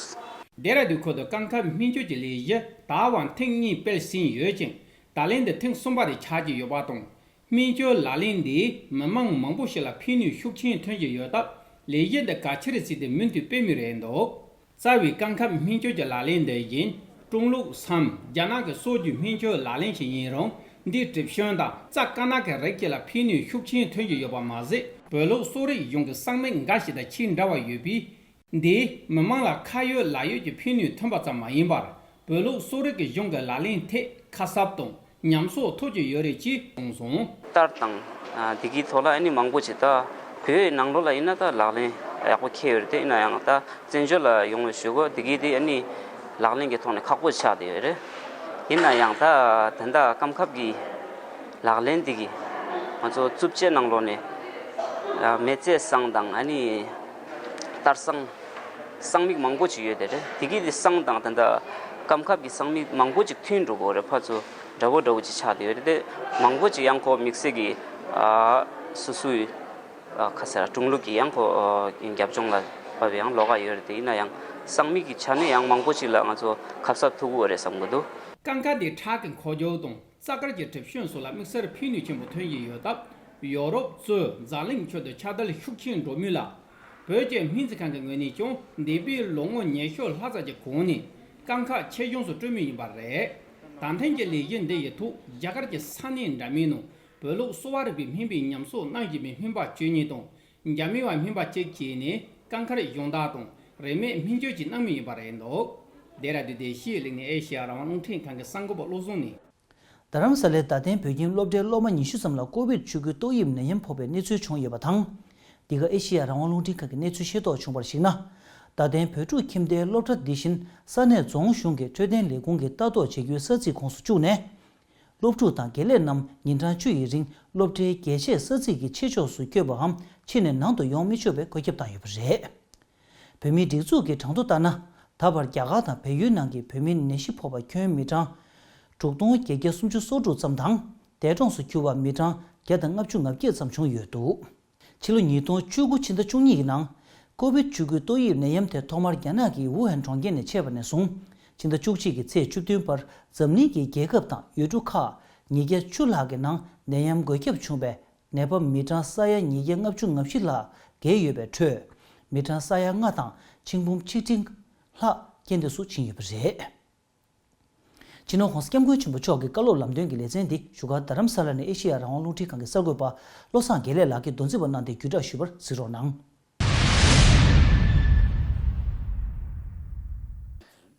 ལྡེ་ར་ལྡུན་ཁུལ་དུ་སྐམ་ཁབ་སྨན་བཅོས་ཀྱི་ལས་གཞི་ད་བར་ཐེངས་གཉིས་སྤེལ་ཟིན་ཡོད་ཅིང་། ད་ལན་འདི་ཐེངས་གསུམ་པ་དེ་ཆགས་ཀྱི་ཡོད་པ་དང་། སྨན་བཅོས་ལག་ལེན་འདིས་མི་མང་མང་པོ་ཞིག་ལ་ཕན་ནུས་ཤུགས་ཆེན་ཐོན་གྱི་ཡོད་སྟབས། ལས་གཞི་འདི་གལ་ཆེར་བརྩིས་ཏེ་མུ་མཐུད་སྤེལ་མུས་རེད་འདུག་རྩ་བའི་སྐམ་ཁབ་སྨན་བཅོས་ཀྱི་ལག་ལེན་འདི་བཞིན་ཀྲུང་ལུགས་སམ་རྒྱ་ནག་གི་སྲོལ་རྒྱུན་སྨན་བཅོས་ལག་ལེན་ཞིག་ཡིན་རུང་། འདིའི་གྲུབ་དོན་དང་རྩ་དཀར་ནག་གི་རིགས་ཀྱི་ལ་ཕན་ནུས་ཤུགས་ཆེན་ཐོན་གྱི་ཡོད་པ་མ་ཟད། བོད་ལུགས་གསོ་རིག་གཞུང་གི་གསང་མིག་འགའ་ཞིག་དང་ཆེས་འདྲ་བ་ཡོད་པས། འདིས་མི་མང་ལ་ཁ་ཡོད་ལག་ཡོད་ཀྱི་ཕན་ནུས་ཐོན་པ་ཙམ་མ་ཡིན་པར། བོད་ལུགས་གསོ་རིག་གི་གཞུང་གི་ལག་ལེན་ཐད་ཁ་གསབ་དང་ཉམས་གསོག་ཐུབ་ཀྱི་ཡོད་རེད་ཅེས་གསུངས་སོང་། ལྟར་དང་། ཨ། དེ་གའི་ཐོག་ལ་ཨ་ནི་མང་པོ་ཅིག་ད་བོད་ནང་ལོགས་ལ་ཡིན་ན་ད་ལག་ལེན་ཡག་པོ་འཁེལ་ཡོད་རེད་དེ། ཡིན་ན་ཡང་ད་བཙན་བྱོལ་ལ་ཡོང་བའི་གཞུག་གུ་དེ་གའི་དེ་ཨ་ནི་ལག་ལེན་གྱི་ཐོག་ནས་ཁག་པོ་ཆགས་བསྡད་ཡོད་རེད། ཡིན་ན་ཡང་ད་ད་ལྟ་སྐམ་ཁབ་ཀྱི་ལག་ལེན་དེ་གིས་ང་ཚོ་རྩུབ་སྤྱོད་ནང་ལོགས་ནས། ཨ། མི་ཚེ་བཟང་དང་ཨ་ནི་ལྟར་བཟང་གསང་མིག་མང་པོ་ཅིག་ཡོད་དེ་རེད། དེ་གི་དེ་གསང་དང་ད་ལྟ་སྐམ་ཁབ་ཀྱི་གསང་མིག་མང་པོ་ཅིག་མཐུན་འགྲོ་གི་རེད། ཕར་ཚུར་འདྲ་བོ་འདྲ་བོ་ཅིག་ཆགས་བསྡད་ཡོད་རེད་དེ། མང་པོ་ཅིག་ཡང་ཁོ་དམིགས་བསལ་གྱི། ཨ། སོ་སོའི། ཨ། ཁ་སེར་ཀྲུང་ལུགས་ཀྱི་ཡང་ཁོ། ཨ། རྒྱབ་ལྗོངས་ལ་བབས་པའི་ཡང་ལོགས་ཀ་ཡོད་རེད་དེ། ཡིན་ན་ཡང་གསང་མིག་གི་ཆ་ནས་ཡང་མང་པོ་ཅིག་ལ་ང་ཚོ་ཁ་གསབ་ཐུབ་ཀྱི་ཡོད་རེད་བསམ་གྱི་འདུག་སྐམ་ཁབ་དེ་ཁྲག་གི་འཁོར་སྐྱོད་དང་རྩ་དཀར་གྱི་གྲུབ་དོན་སོགས་ལ་དམིགས་བསལ་ཕན་ནུས་ཆེན་པོ་ཐོན་གྱི་ཡོད་སྟབས། ཡོ་རོབ་གཙོས་འཛམ་གླིང་ཁྱོན་དུ་ཁྱབ་གདལ་ཤུགས་ཆེན་འགྲོ་མུས་ལ། བོད་ཀྱི་སྨན་རྩིས་ཁང་གི་ངོས་ནས་ཀྱང་འདས་པའི་ལོ་ངོ་ཉི་ཤུ་ལྷག་ཙམ་གྱི་གོང་ནས་སྐམ་ཁབ་ཆེད་སྦྱོང་སོགས་སྤྲོད་མུས་ཡིན་པ་རེད། ད་ཐེངས་ཀྱི་ལས་གཞི་འདི་ཡི་ཐོག་རྒྱ་གར་གྱི་ས་གནས་འདྲ་མིན་ནང་བོད་ལུགས་གསོ་བ་རིག་པའི་སྨན་པའི་ཉམས་གསོ་གནང་བཞིན་པའི་སྨན་པ་བཅུ་གཉིས་དང་། འཇར་མན་བ་སྨན་པ་གཅིག་བཅས་ནས་སྐམ་ཁབ་སྦྱོང་བརྡར་དང་རིན་མེད་སྨན་བཅོས་ཀྱི་གནང་མུས་ཡིན་པ་རེད་འདུག་ལྡེ་ར་ལྡུན་ཨེ་ཤི་ཡའི་གླིང་ནས་ཨེ་ཤི་ཡ་རང་དབང་རླུང་འཕྲིན་ཁང་གི་གསར་འགོད་པ་བློ་བཟང་ནས། རྡ་རམ་ས་ལའི་རྡ་སྟེང་བོད་ཁྱིམ་སློབ་གྲྭའི་སློབ་མ་ཉི་ཤུ་ཙམ་ལ་ཀོ་བིད་བཅུ་དགུ་ཏོག་དབྱིབས་ནད་ཡམས་ཕོག་པའི་གནས་ཚུལ་བྱུང་ཡོད་པ་དང་། འདི་ག་ཨེ་ཤེ་ཡ་རང་དབང་རླུང་འཕྲིན་ཁང་གིས་གནས་ཚུལ་ཤེས་རྟོགས་བྱུང་བར་གཞིགས་ན། རྡ་སྟེང་བོད་ཕྲུག་ཁྱིམ་སྡེའི་སློབ་གྲྭ་འདི་བཞིན་ས་གནས་རྫོང་གཞུང་གི་འཕྲོད་བསྟེན་ལས་ཁུངས་ཀྱིས་ལྟ་རྟོག་བྱེད་རྒྱུའི་ས་ཚིགས་ཁོངས་སུ་བཅུག་ནས། སློབ་ཕྲུག་དང་དགེ་ལས་རྣམས་ཉིན་གྲངས་བཅུ་ཡི་རིང་སློབ་གྲྭའི་རྒྱས་ཆས་ས་ཚིགས་ཀྱི་ཆེ་ཕྱོགས་སུ་བསྐྱོད་པའམ་ཕྱི་ནས་ནང་དུ་ཡོང་མི་ཆོག་པའི་བཀོད་ཁྱབ་བཏང་ཡོད་པ་རེད། བོད་མིའི་སྒྲིག་འཛུགས་ཀྱི་གྲངས་ཐོ་ལྟར་ན། ད་བར་རྒྱ་གར་དང་བལ་ཡུལ་ནང་གི་བོད་མིའི་ནད་གཞི་ཕོག་པ་ཁྱོན་མི་གྲངས་དྲུག་སྟོང་བརྒྱད་བརྒྱ་སུམ་ཅུ་སོ་དྲུག་ཙམ་དང་། འདས་གྲོངས་སུ་གྱུར་པ་མི་གྲངས་བརྒྱ་དང་ལྔ་བཅུ་ང་བརྒྱད་ཙམ་བྱུང་ཡོད་འདུག་ཕྱི་ལོ་ཉིས་སྟོང་བཅུ་དགུ་ཕྱི་ཟླ་བཅུ་གཉིས་ཀྱི་ནང་། ཀོ་བིད་བཅུ་དགུ་ཏོག་དབྱིབས་ནད་ཡམས་དེ་ཐོག་མར་རྒྱ་ནག་གི་ཝུ་ཧན་གྲོང་ཁྱེར་ནས་མཆེད་པ་ནས་བཟུང་། ཕྱི་ཟླ་བཅུ་གཅིག་གི་ཚེས་བཅུ་བདུན་བར་འཛམ་གླིང་གི་རྒྱལ་ཁབ་དང་ཡུལ་གྲུ་ཁག་ཉིས་བརྒྱ་བཅུ་ལྷག་གི་ནང་ནད་ཡམས་འགོས་ཁྱབ་བྱུང་བའི་ནད་པ་མི་གྲངས་ས་ཡ་ཉིས་བརྒྱ་ལྔ་བཅུ་ང་བཞི་ལྷག་བརྒལ་ཡོད་པའི་ཁྲོད། མི་གྲངས་ས་ཡ་ལྔ་དང་ཆིག་འབུམ་ཆིག་ཁྲི་ལྷག་རྐྱེན་འདས་སུ་ཕྱིན་ཡོད་པ་རེད། སྤྱི་ནོར་༧གོང་ས་༧སྐྱབས་མགོན་ཆེན་པོ་མཆོག་གི་བཀའ་སློབ་ལམ་སྟོན་གྱི་ལེ་ཚན་འདི་བཞུགས་སྒར་རྡ་རམ་ས་ལ་ནས་ཨེ་ཤེ་ཡ་རང་དབང་རླུང་འཕྲིན་ཁང་གི་གསར་འགོད་པ་བློ་བཟང་དགེ་ལེགས་ལགས་ཀྱིས་མདོ་འཛིན་པ་གནང་སྟེ་བརྒྱུད་བསྒྲགས་ཞུས་པར་གཟིགས་རོགས་གནང་།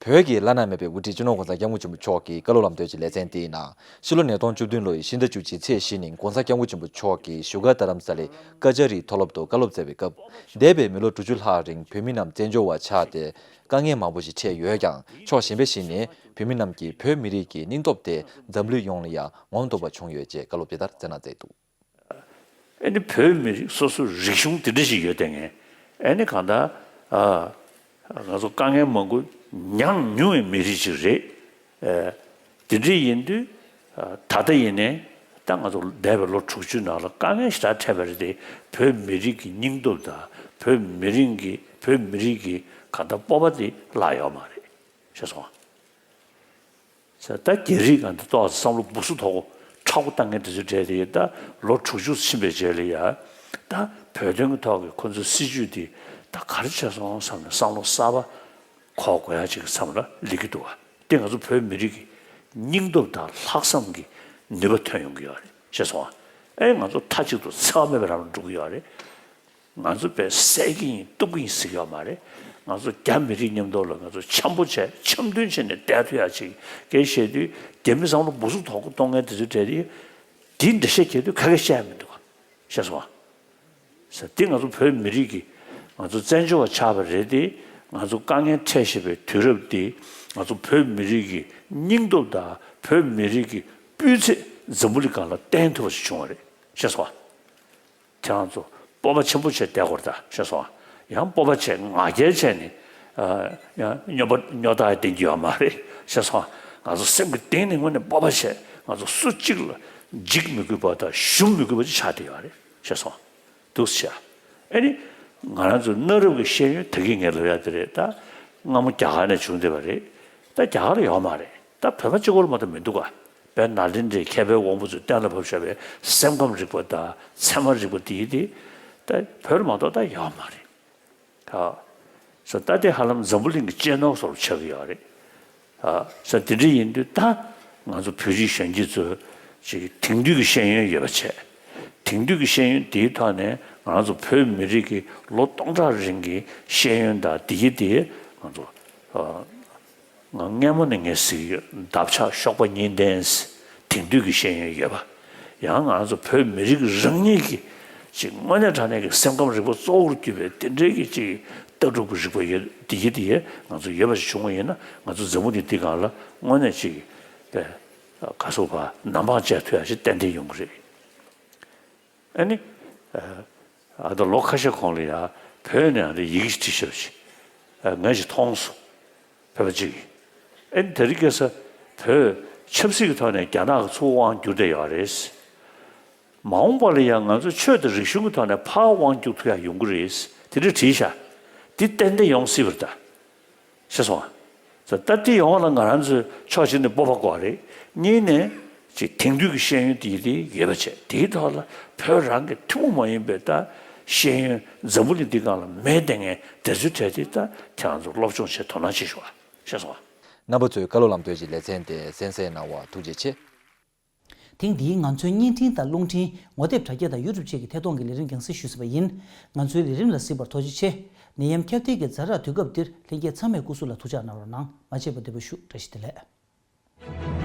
བོད་ཀྱི་བླ་ན་མེད་པའི་དབུ་ཁྲིད་སྤྱི་ནོར་༧གོང་ས་༧སྐྱབས་མགོན་ཆེན་པོ་མཆོག་གི་བཀའ་སློབ་ལམ་སྟོན་གྱི་ལེ་ཚན་དེའི་ནང་། ཕྱི་ལོ་ཉིས་སྟོང་བཅུ་བདུན་ལོའི་ཕྱི་ཟླ་བཅུ་གཅིག་ཚེས་བཞི་ཉིན་༧གོང་ས་༧སྐྱབས་མགོན་ཆེན་པོ་མཆོག་གིས་བཞུགས་སྒར་རྡ་རམ་ས་ལའི་ཀ་ཅ་རིའི་མཐོ་སློབ་ཏུ་བཀའ་སློབ་སྩལ་བའི་སྐབས། འདས་པའི་མི་ལོ་དྲུག་ཅུ་ལྷག་རིང་བོད་མི་རྣམས་བཙན་བྱོལ་བ་ཆགས་ཏེ། དཀའ་ངལ་མང་པོ་ཞིག་འཕྲད་ཡོད་ཀྱང་། ཕྱོགས་གཞན་པ་ཞིག་ནས་བོད་མི་རྣམས་ཀྱིས་བོད་མི་རིགས་ཀྱི་སྙིང་སྟོབས་དེ་འཛམ་གླིང་ཡོངས་ལ་ཡང་ངོམ་ཐུབ་པ་བྱུང་ཡོད་ཅེས་བཀའ་སློབ་དེ་ལྟར་སྩལ་གནང་མཛད་འདུག་ཨ་ནི་བོད་མི་རིགས་སོ་སོའི་རིག་གཞུང་དེ་འདྲ་ཞིག་ཡོད་དེ་ངས་ཨ་ནི་གང་ལྟར་ཨ་ང་ཚོ་དཀའ་ངལ་མང་པོ་མྱངས་མྱོང་བའི་མི་རིགས་ཤིག་རེད། ཨ་དེ་འདྲ་ཡིན་དུས་ཨ་ད་ལྟ་ཡིན་ནའི་ད་ང་ཚོ་འདས་པའི་ལོ་དྲུག་ཅུའི་ནང་ལ་དཀའ་ངལ་ཞེ་དྲག་འཕྲད་པ་རེད་དེ། བོད་མི་རིགས་ཀྱི་སྙིང་སྟོབས་དང་བོད་མི་རིགས་ཀྱི་བོད་མི་རིགས་ཀྱི་གང་ལྟར་སྤོབས་པ་དེ་བརླག་ཡོད་མ་རེད། ཤེས་སོང་ཨ། ད་རྒྱ་རིགས་གང་དུ་གཏོགས་བསམ་བློ་སྦུག་སུ་ཐོག་མཁྲེགས་པོ་བཏང་མཁན་དེ་ཚོའི་གྲས་དེ་ད་ལོ་དྲུག་ཅུ་ཕྱིན་པའི་རྗེས་ལ་ཡ་ད་ ད་བོད་དོན་གྱི་ཐོག་གི་ཁོ་ཚོའི་སྲིད་བྱུས་འདི་ད་ག་རེ་བྱས་སོང་བསམ་ནས་བསམ་བློ་གསར་པ་འཁོར་དགོས་ཡ་ཅིག་གི་མཚམས་ལ་སླེབས་ཀྱི་འདུག་བ། དེ་ང་ཚོ་བོད་མི་རིགས་ཀྱི་སྙིང་སྟོབས་དང་ལྷག་བསམ་གྱི་ནུས་པ་ཐོན་ཡོང་གི་ཡོད་རེད། ཤེས་སོང་ཨ། ཨེ་ང་ཚོ་མཐའ་གཅིག་ཏུ་འཚེ་བ་མེད་པའི་ལམ་ལ་འགྲོ་གི་ཡོད་རེད། ང་ཚོ་དཔེ་བསད་ཀྱི་ཡིན་གཏུབ་ཀྱི་ཡིན་ཟེར་གྱི་ཡོད་མ་རེད། ང་ཚོ་རྒྱ་མི་རིགས་མཉམ་དུ་ལ་ང་ཚོ་འཆམ་པོ་བྱས་འཆམ་མཐུན་བྱས་ནས་བསྡད་ཐུབ་ཡ་ཅིག་སྐད་བཤད་དུས། རྒྱ་མི་བསམ་བློ་སྦུ་སུབ་དོག་པོ་གཏོང་མཁན་དེ་ཚོའི་གྲས་དེ་འདི་འགྲེལ་བཤད་རྒྱག་དུས་ཁ་སྐད་བཤད་ཡ་མི་འདུག་ག་ཤེས་སོང་ཨ། ཟེར་འདི་ང་ཚོ་བོད་མི་རིགས་ཀྱི་ང་ཚོ་བཙན་བྱོལ་བ་ཆགས་པ་རེད་དེ། ང་ཚོ་དཀའ་ངལ་འཕྲད་བཞིན་པའི་དུས་རབས་འདི་ང་ཚོ་བོད་མི་རིགས་ཀྱི་སྙིང་སྟོབས་དང་བོད་མི་རིགས་ཀྱི་སྤུས་ཚད་འཛམ་བུ་གླིང་སྒང་ལ་བསྟན་ཐུབ་པ་ཞིག་བྱུང་བ་རེད། ཤེས་སོང་ཨ། ཁྱེད་རང་ཚོ་སྤོབས་པ་ཆེན་པོ་བྱས་བསྡད་དགོས་རེད་ད། ཤེས་སོང་ཨ། ཡང་སྤོབས་པ་བྱས་ང་རྒྱལ་བྱས་ནས་ཨ་ཡང་སྨྱོ་པ་སྨྱོ་རྟགས་ལྡན་གྱི་ཡོད་མ་རེད། ཤེས་སོང་ཨ། ང་ཚོ་སེམས་ཀྱི་གཏིང་ནས་དངོས་གནས་སྤོབས་པ་བྱས་ང་ཚོ་སུ་གཅིག་ལ་འཇིགས་མི་དགོས་པ་དང་ཞུམ་མི་དགོས་པ་ཅིག་ཆགས་བསྡད་ཡོད་རེད། ཤེས་སོང་ཨ། འདུག་ཤག་ཨ་ནི་ང་རང་ཚོའི་གནའ་རབས་ཀྱི་ཤེས་ཡོན་ད་གིན་ངས་ལབ་ཡ་དེ་རེད་ད། སྔ་མོ་རྒྱ་གར་ནས་བྱུང་བསྡད་པ་རེད། ད་རྒྱ་གར་ལ་ཡོད་མ་རེད། ད་བོད་པ་གཅིག་པོ་ལ་མ་གཏོགས་མི་འདུག་ག་དཔེར་ན་ལིན་རེད། མཁས་པའི་དབང་པོ་ཚོས་གཏན་ལ་ཕབ་བཞག་པའི་སེམས་ཁམས་རིག་པ་དང་ཚད་མ་རིག་པ་དེ་ཡི་དེ་ད་བོད་ལ་མ་གཏོགས་ད་ཡོད་མ་རེད། ཨ། ས་ད་དེ་ཧ་ལམ་འཛམ་བུ་གླིང་གི་གཅེས་ནོར་བཟོ་འདྲ་ཆགས་ཀྱི་ཡོད་རེད། ཨ། ས་དེ་འདྲ་ཡིན་དུས་ད་ང་ཚོ་བོད་རིགས་གཞོན་སྐྱེས་ཚོས་ཅིག་དེང་དུས་ཀྱི་ཤེས་ཡོན་ཡོད་པ་བྱས། དེང་དུས་ཀྱི་ཤེས་ཡོན་དེའི་ཐོག་ནས་ང་རང་ཚོ་བོད་མི་རིགས་ཀྱི་ལོ་སྟོང་ཕྲག་རིང་གི་ཤེས་ཡོན་དང་དེ་གི་དེ་ང་ཚོ་ཨ། ང་སྔ་མོ་ནས་ངས་ཟེར་གྱི་ཡོད། འདབ་ཆགས་གཤོག་པ་གཉིས་ལྡན། དེང་དུས་ཀྱི་ཤེས་ཡོན་ཡོད་པ། ཡང་ང་ཚོ་བོད་མི་རིགས་རང་ཉིད་ཀྱི་ཅིག་དངོས་གནས་དྲང་གནས་ཀྱི་སེམས་ཁམས་རིག་པ་གཙོ་བོར་གྱུར་པའི་དེ་འདྲའི་གི་ཅིག་ལྟ་གྲུབ་ཀྱི་རིག་པ་ཡོད། དེ་ཡི་དེ་ཡི་ང་ཚོ་ཡོད་པ་ཞིག་བྱུང་བ་ཡིན་ན། ང་ཚོ་འཛམ་བུ་གླིང་འདི་སྒང་ལ་དངོས་གནས་ཅིག་པའི་ག་སོ་བ་ནམ་འཕང་བཅད་ཐུབ་ཡ་ཞིག་ཏན་ཏན་ཡོང་གི་རེད། ཨ་ནི། ཨ་ད་ལོ་ཁ་ཤས་གོང་ལ་ཡ་བོད་ནས་ཨ་ནི་ཡི་གེ་ཞིག་བྲིས་ཤག་ཅིག་ཨ་ངས་ཞིག་མཐོང་སོང་། བོད་པ་གཅིག་གིས། ཨ་ནི་དེ་རིང་ཁ་སང་བོད་ཆབ་སྲིད་ཀྱི་ཐོག་ནས་རྒྱ་ནག་གི་ཚུར་དབང་བསྒྱུར་བསྡད་ཡོད་རེད། མ་འོངས་པ་ལ་ཡང་ང་ཚོ་ཆོས་དང་རིག་གཞུང་གི་ཐོག་ནས་ཕར་དབང་བསྒྱུར་ཐུབ་ཡ་ཡོང་གི་རེད། དེ་འདྲ་བྲིས་ཤག་འདི་ཏན་ཏན་ཡོང་སྲིད་པ་རེད་ད། ཤེས་སོང་ཨ། ད་ལྟ་དེ་ཡོང་བ་ལ་ང་རང་ཚོས་ཕྱོགས་གཅིག་ནས་སྤོབས་པ་དགོས་རེད། གཉིས་ནས་ཅིག་དེང་དུས་ཀྱི་ཤེས་ཡོན་དེ་དེ་ཡོད་པ་བྱས། དེའི་ཐོག་ལ་བོད་རང་གི་ཐུན་མོང་མ་ཡིན་པའི་ད་ཤེས་ཡོན་འཛམ་བུ་གླིང་འདི་སྒང་ལ་མེད་བསྡད་མཁན་དེ་ཚོའི་གྲས་དེ་ད་ཁྱེད་རང་ཚོ་སློབ་སྦྱོང་བྱེད་དོ་སྣང་བྱེད་ཤོག་ཨ། ཤེས་སོང་ཨ། རྣམ་པ་ཚོས་བཀའ་སློབ་ལམ་སྟོན་གྱི་ལེ་ཚན་དེ་གསན་གཟིགས་གནང་བར་ཐུགས་རྗེ་ཆེ། ཐེངས་འདིའི་ང་ཚོའི་བརྙན་འཕྲིན་དང་རླུང་འཕྲིན། ངོ་དེབ་དྲ་རྒྱ་དང་ཡུ་ཊུབ་བཅས་ཀྱི་ཐད་གཏོང་གི་ལས་རིམ་རྒྱང་སྲིང་ཞུས་ཟིན་པ་ཡིན། ང་ཚོའི་ལས་རིམ་ལ་གཟིགས་པར་ཐུགས་རྗེ་ཆེ། ནད་ཡམས་ཁྱབ་གདལ་གྱི་ཛ་དྲག་དུས་སྐབས་འདིར་ལྷན་རྒྱས་ཚང་མས་སྐུ་གཟུགས་ལ་ཐུགས་ཅག་གནང་རོགས་གནང་། མ་བརྗེད་པར་བདེ་པོ་བཞུགས། བཀྲ་ཤིས་བདེ་ལེགས།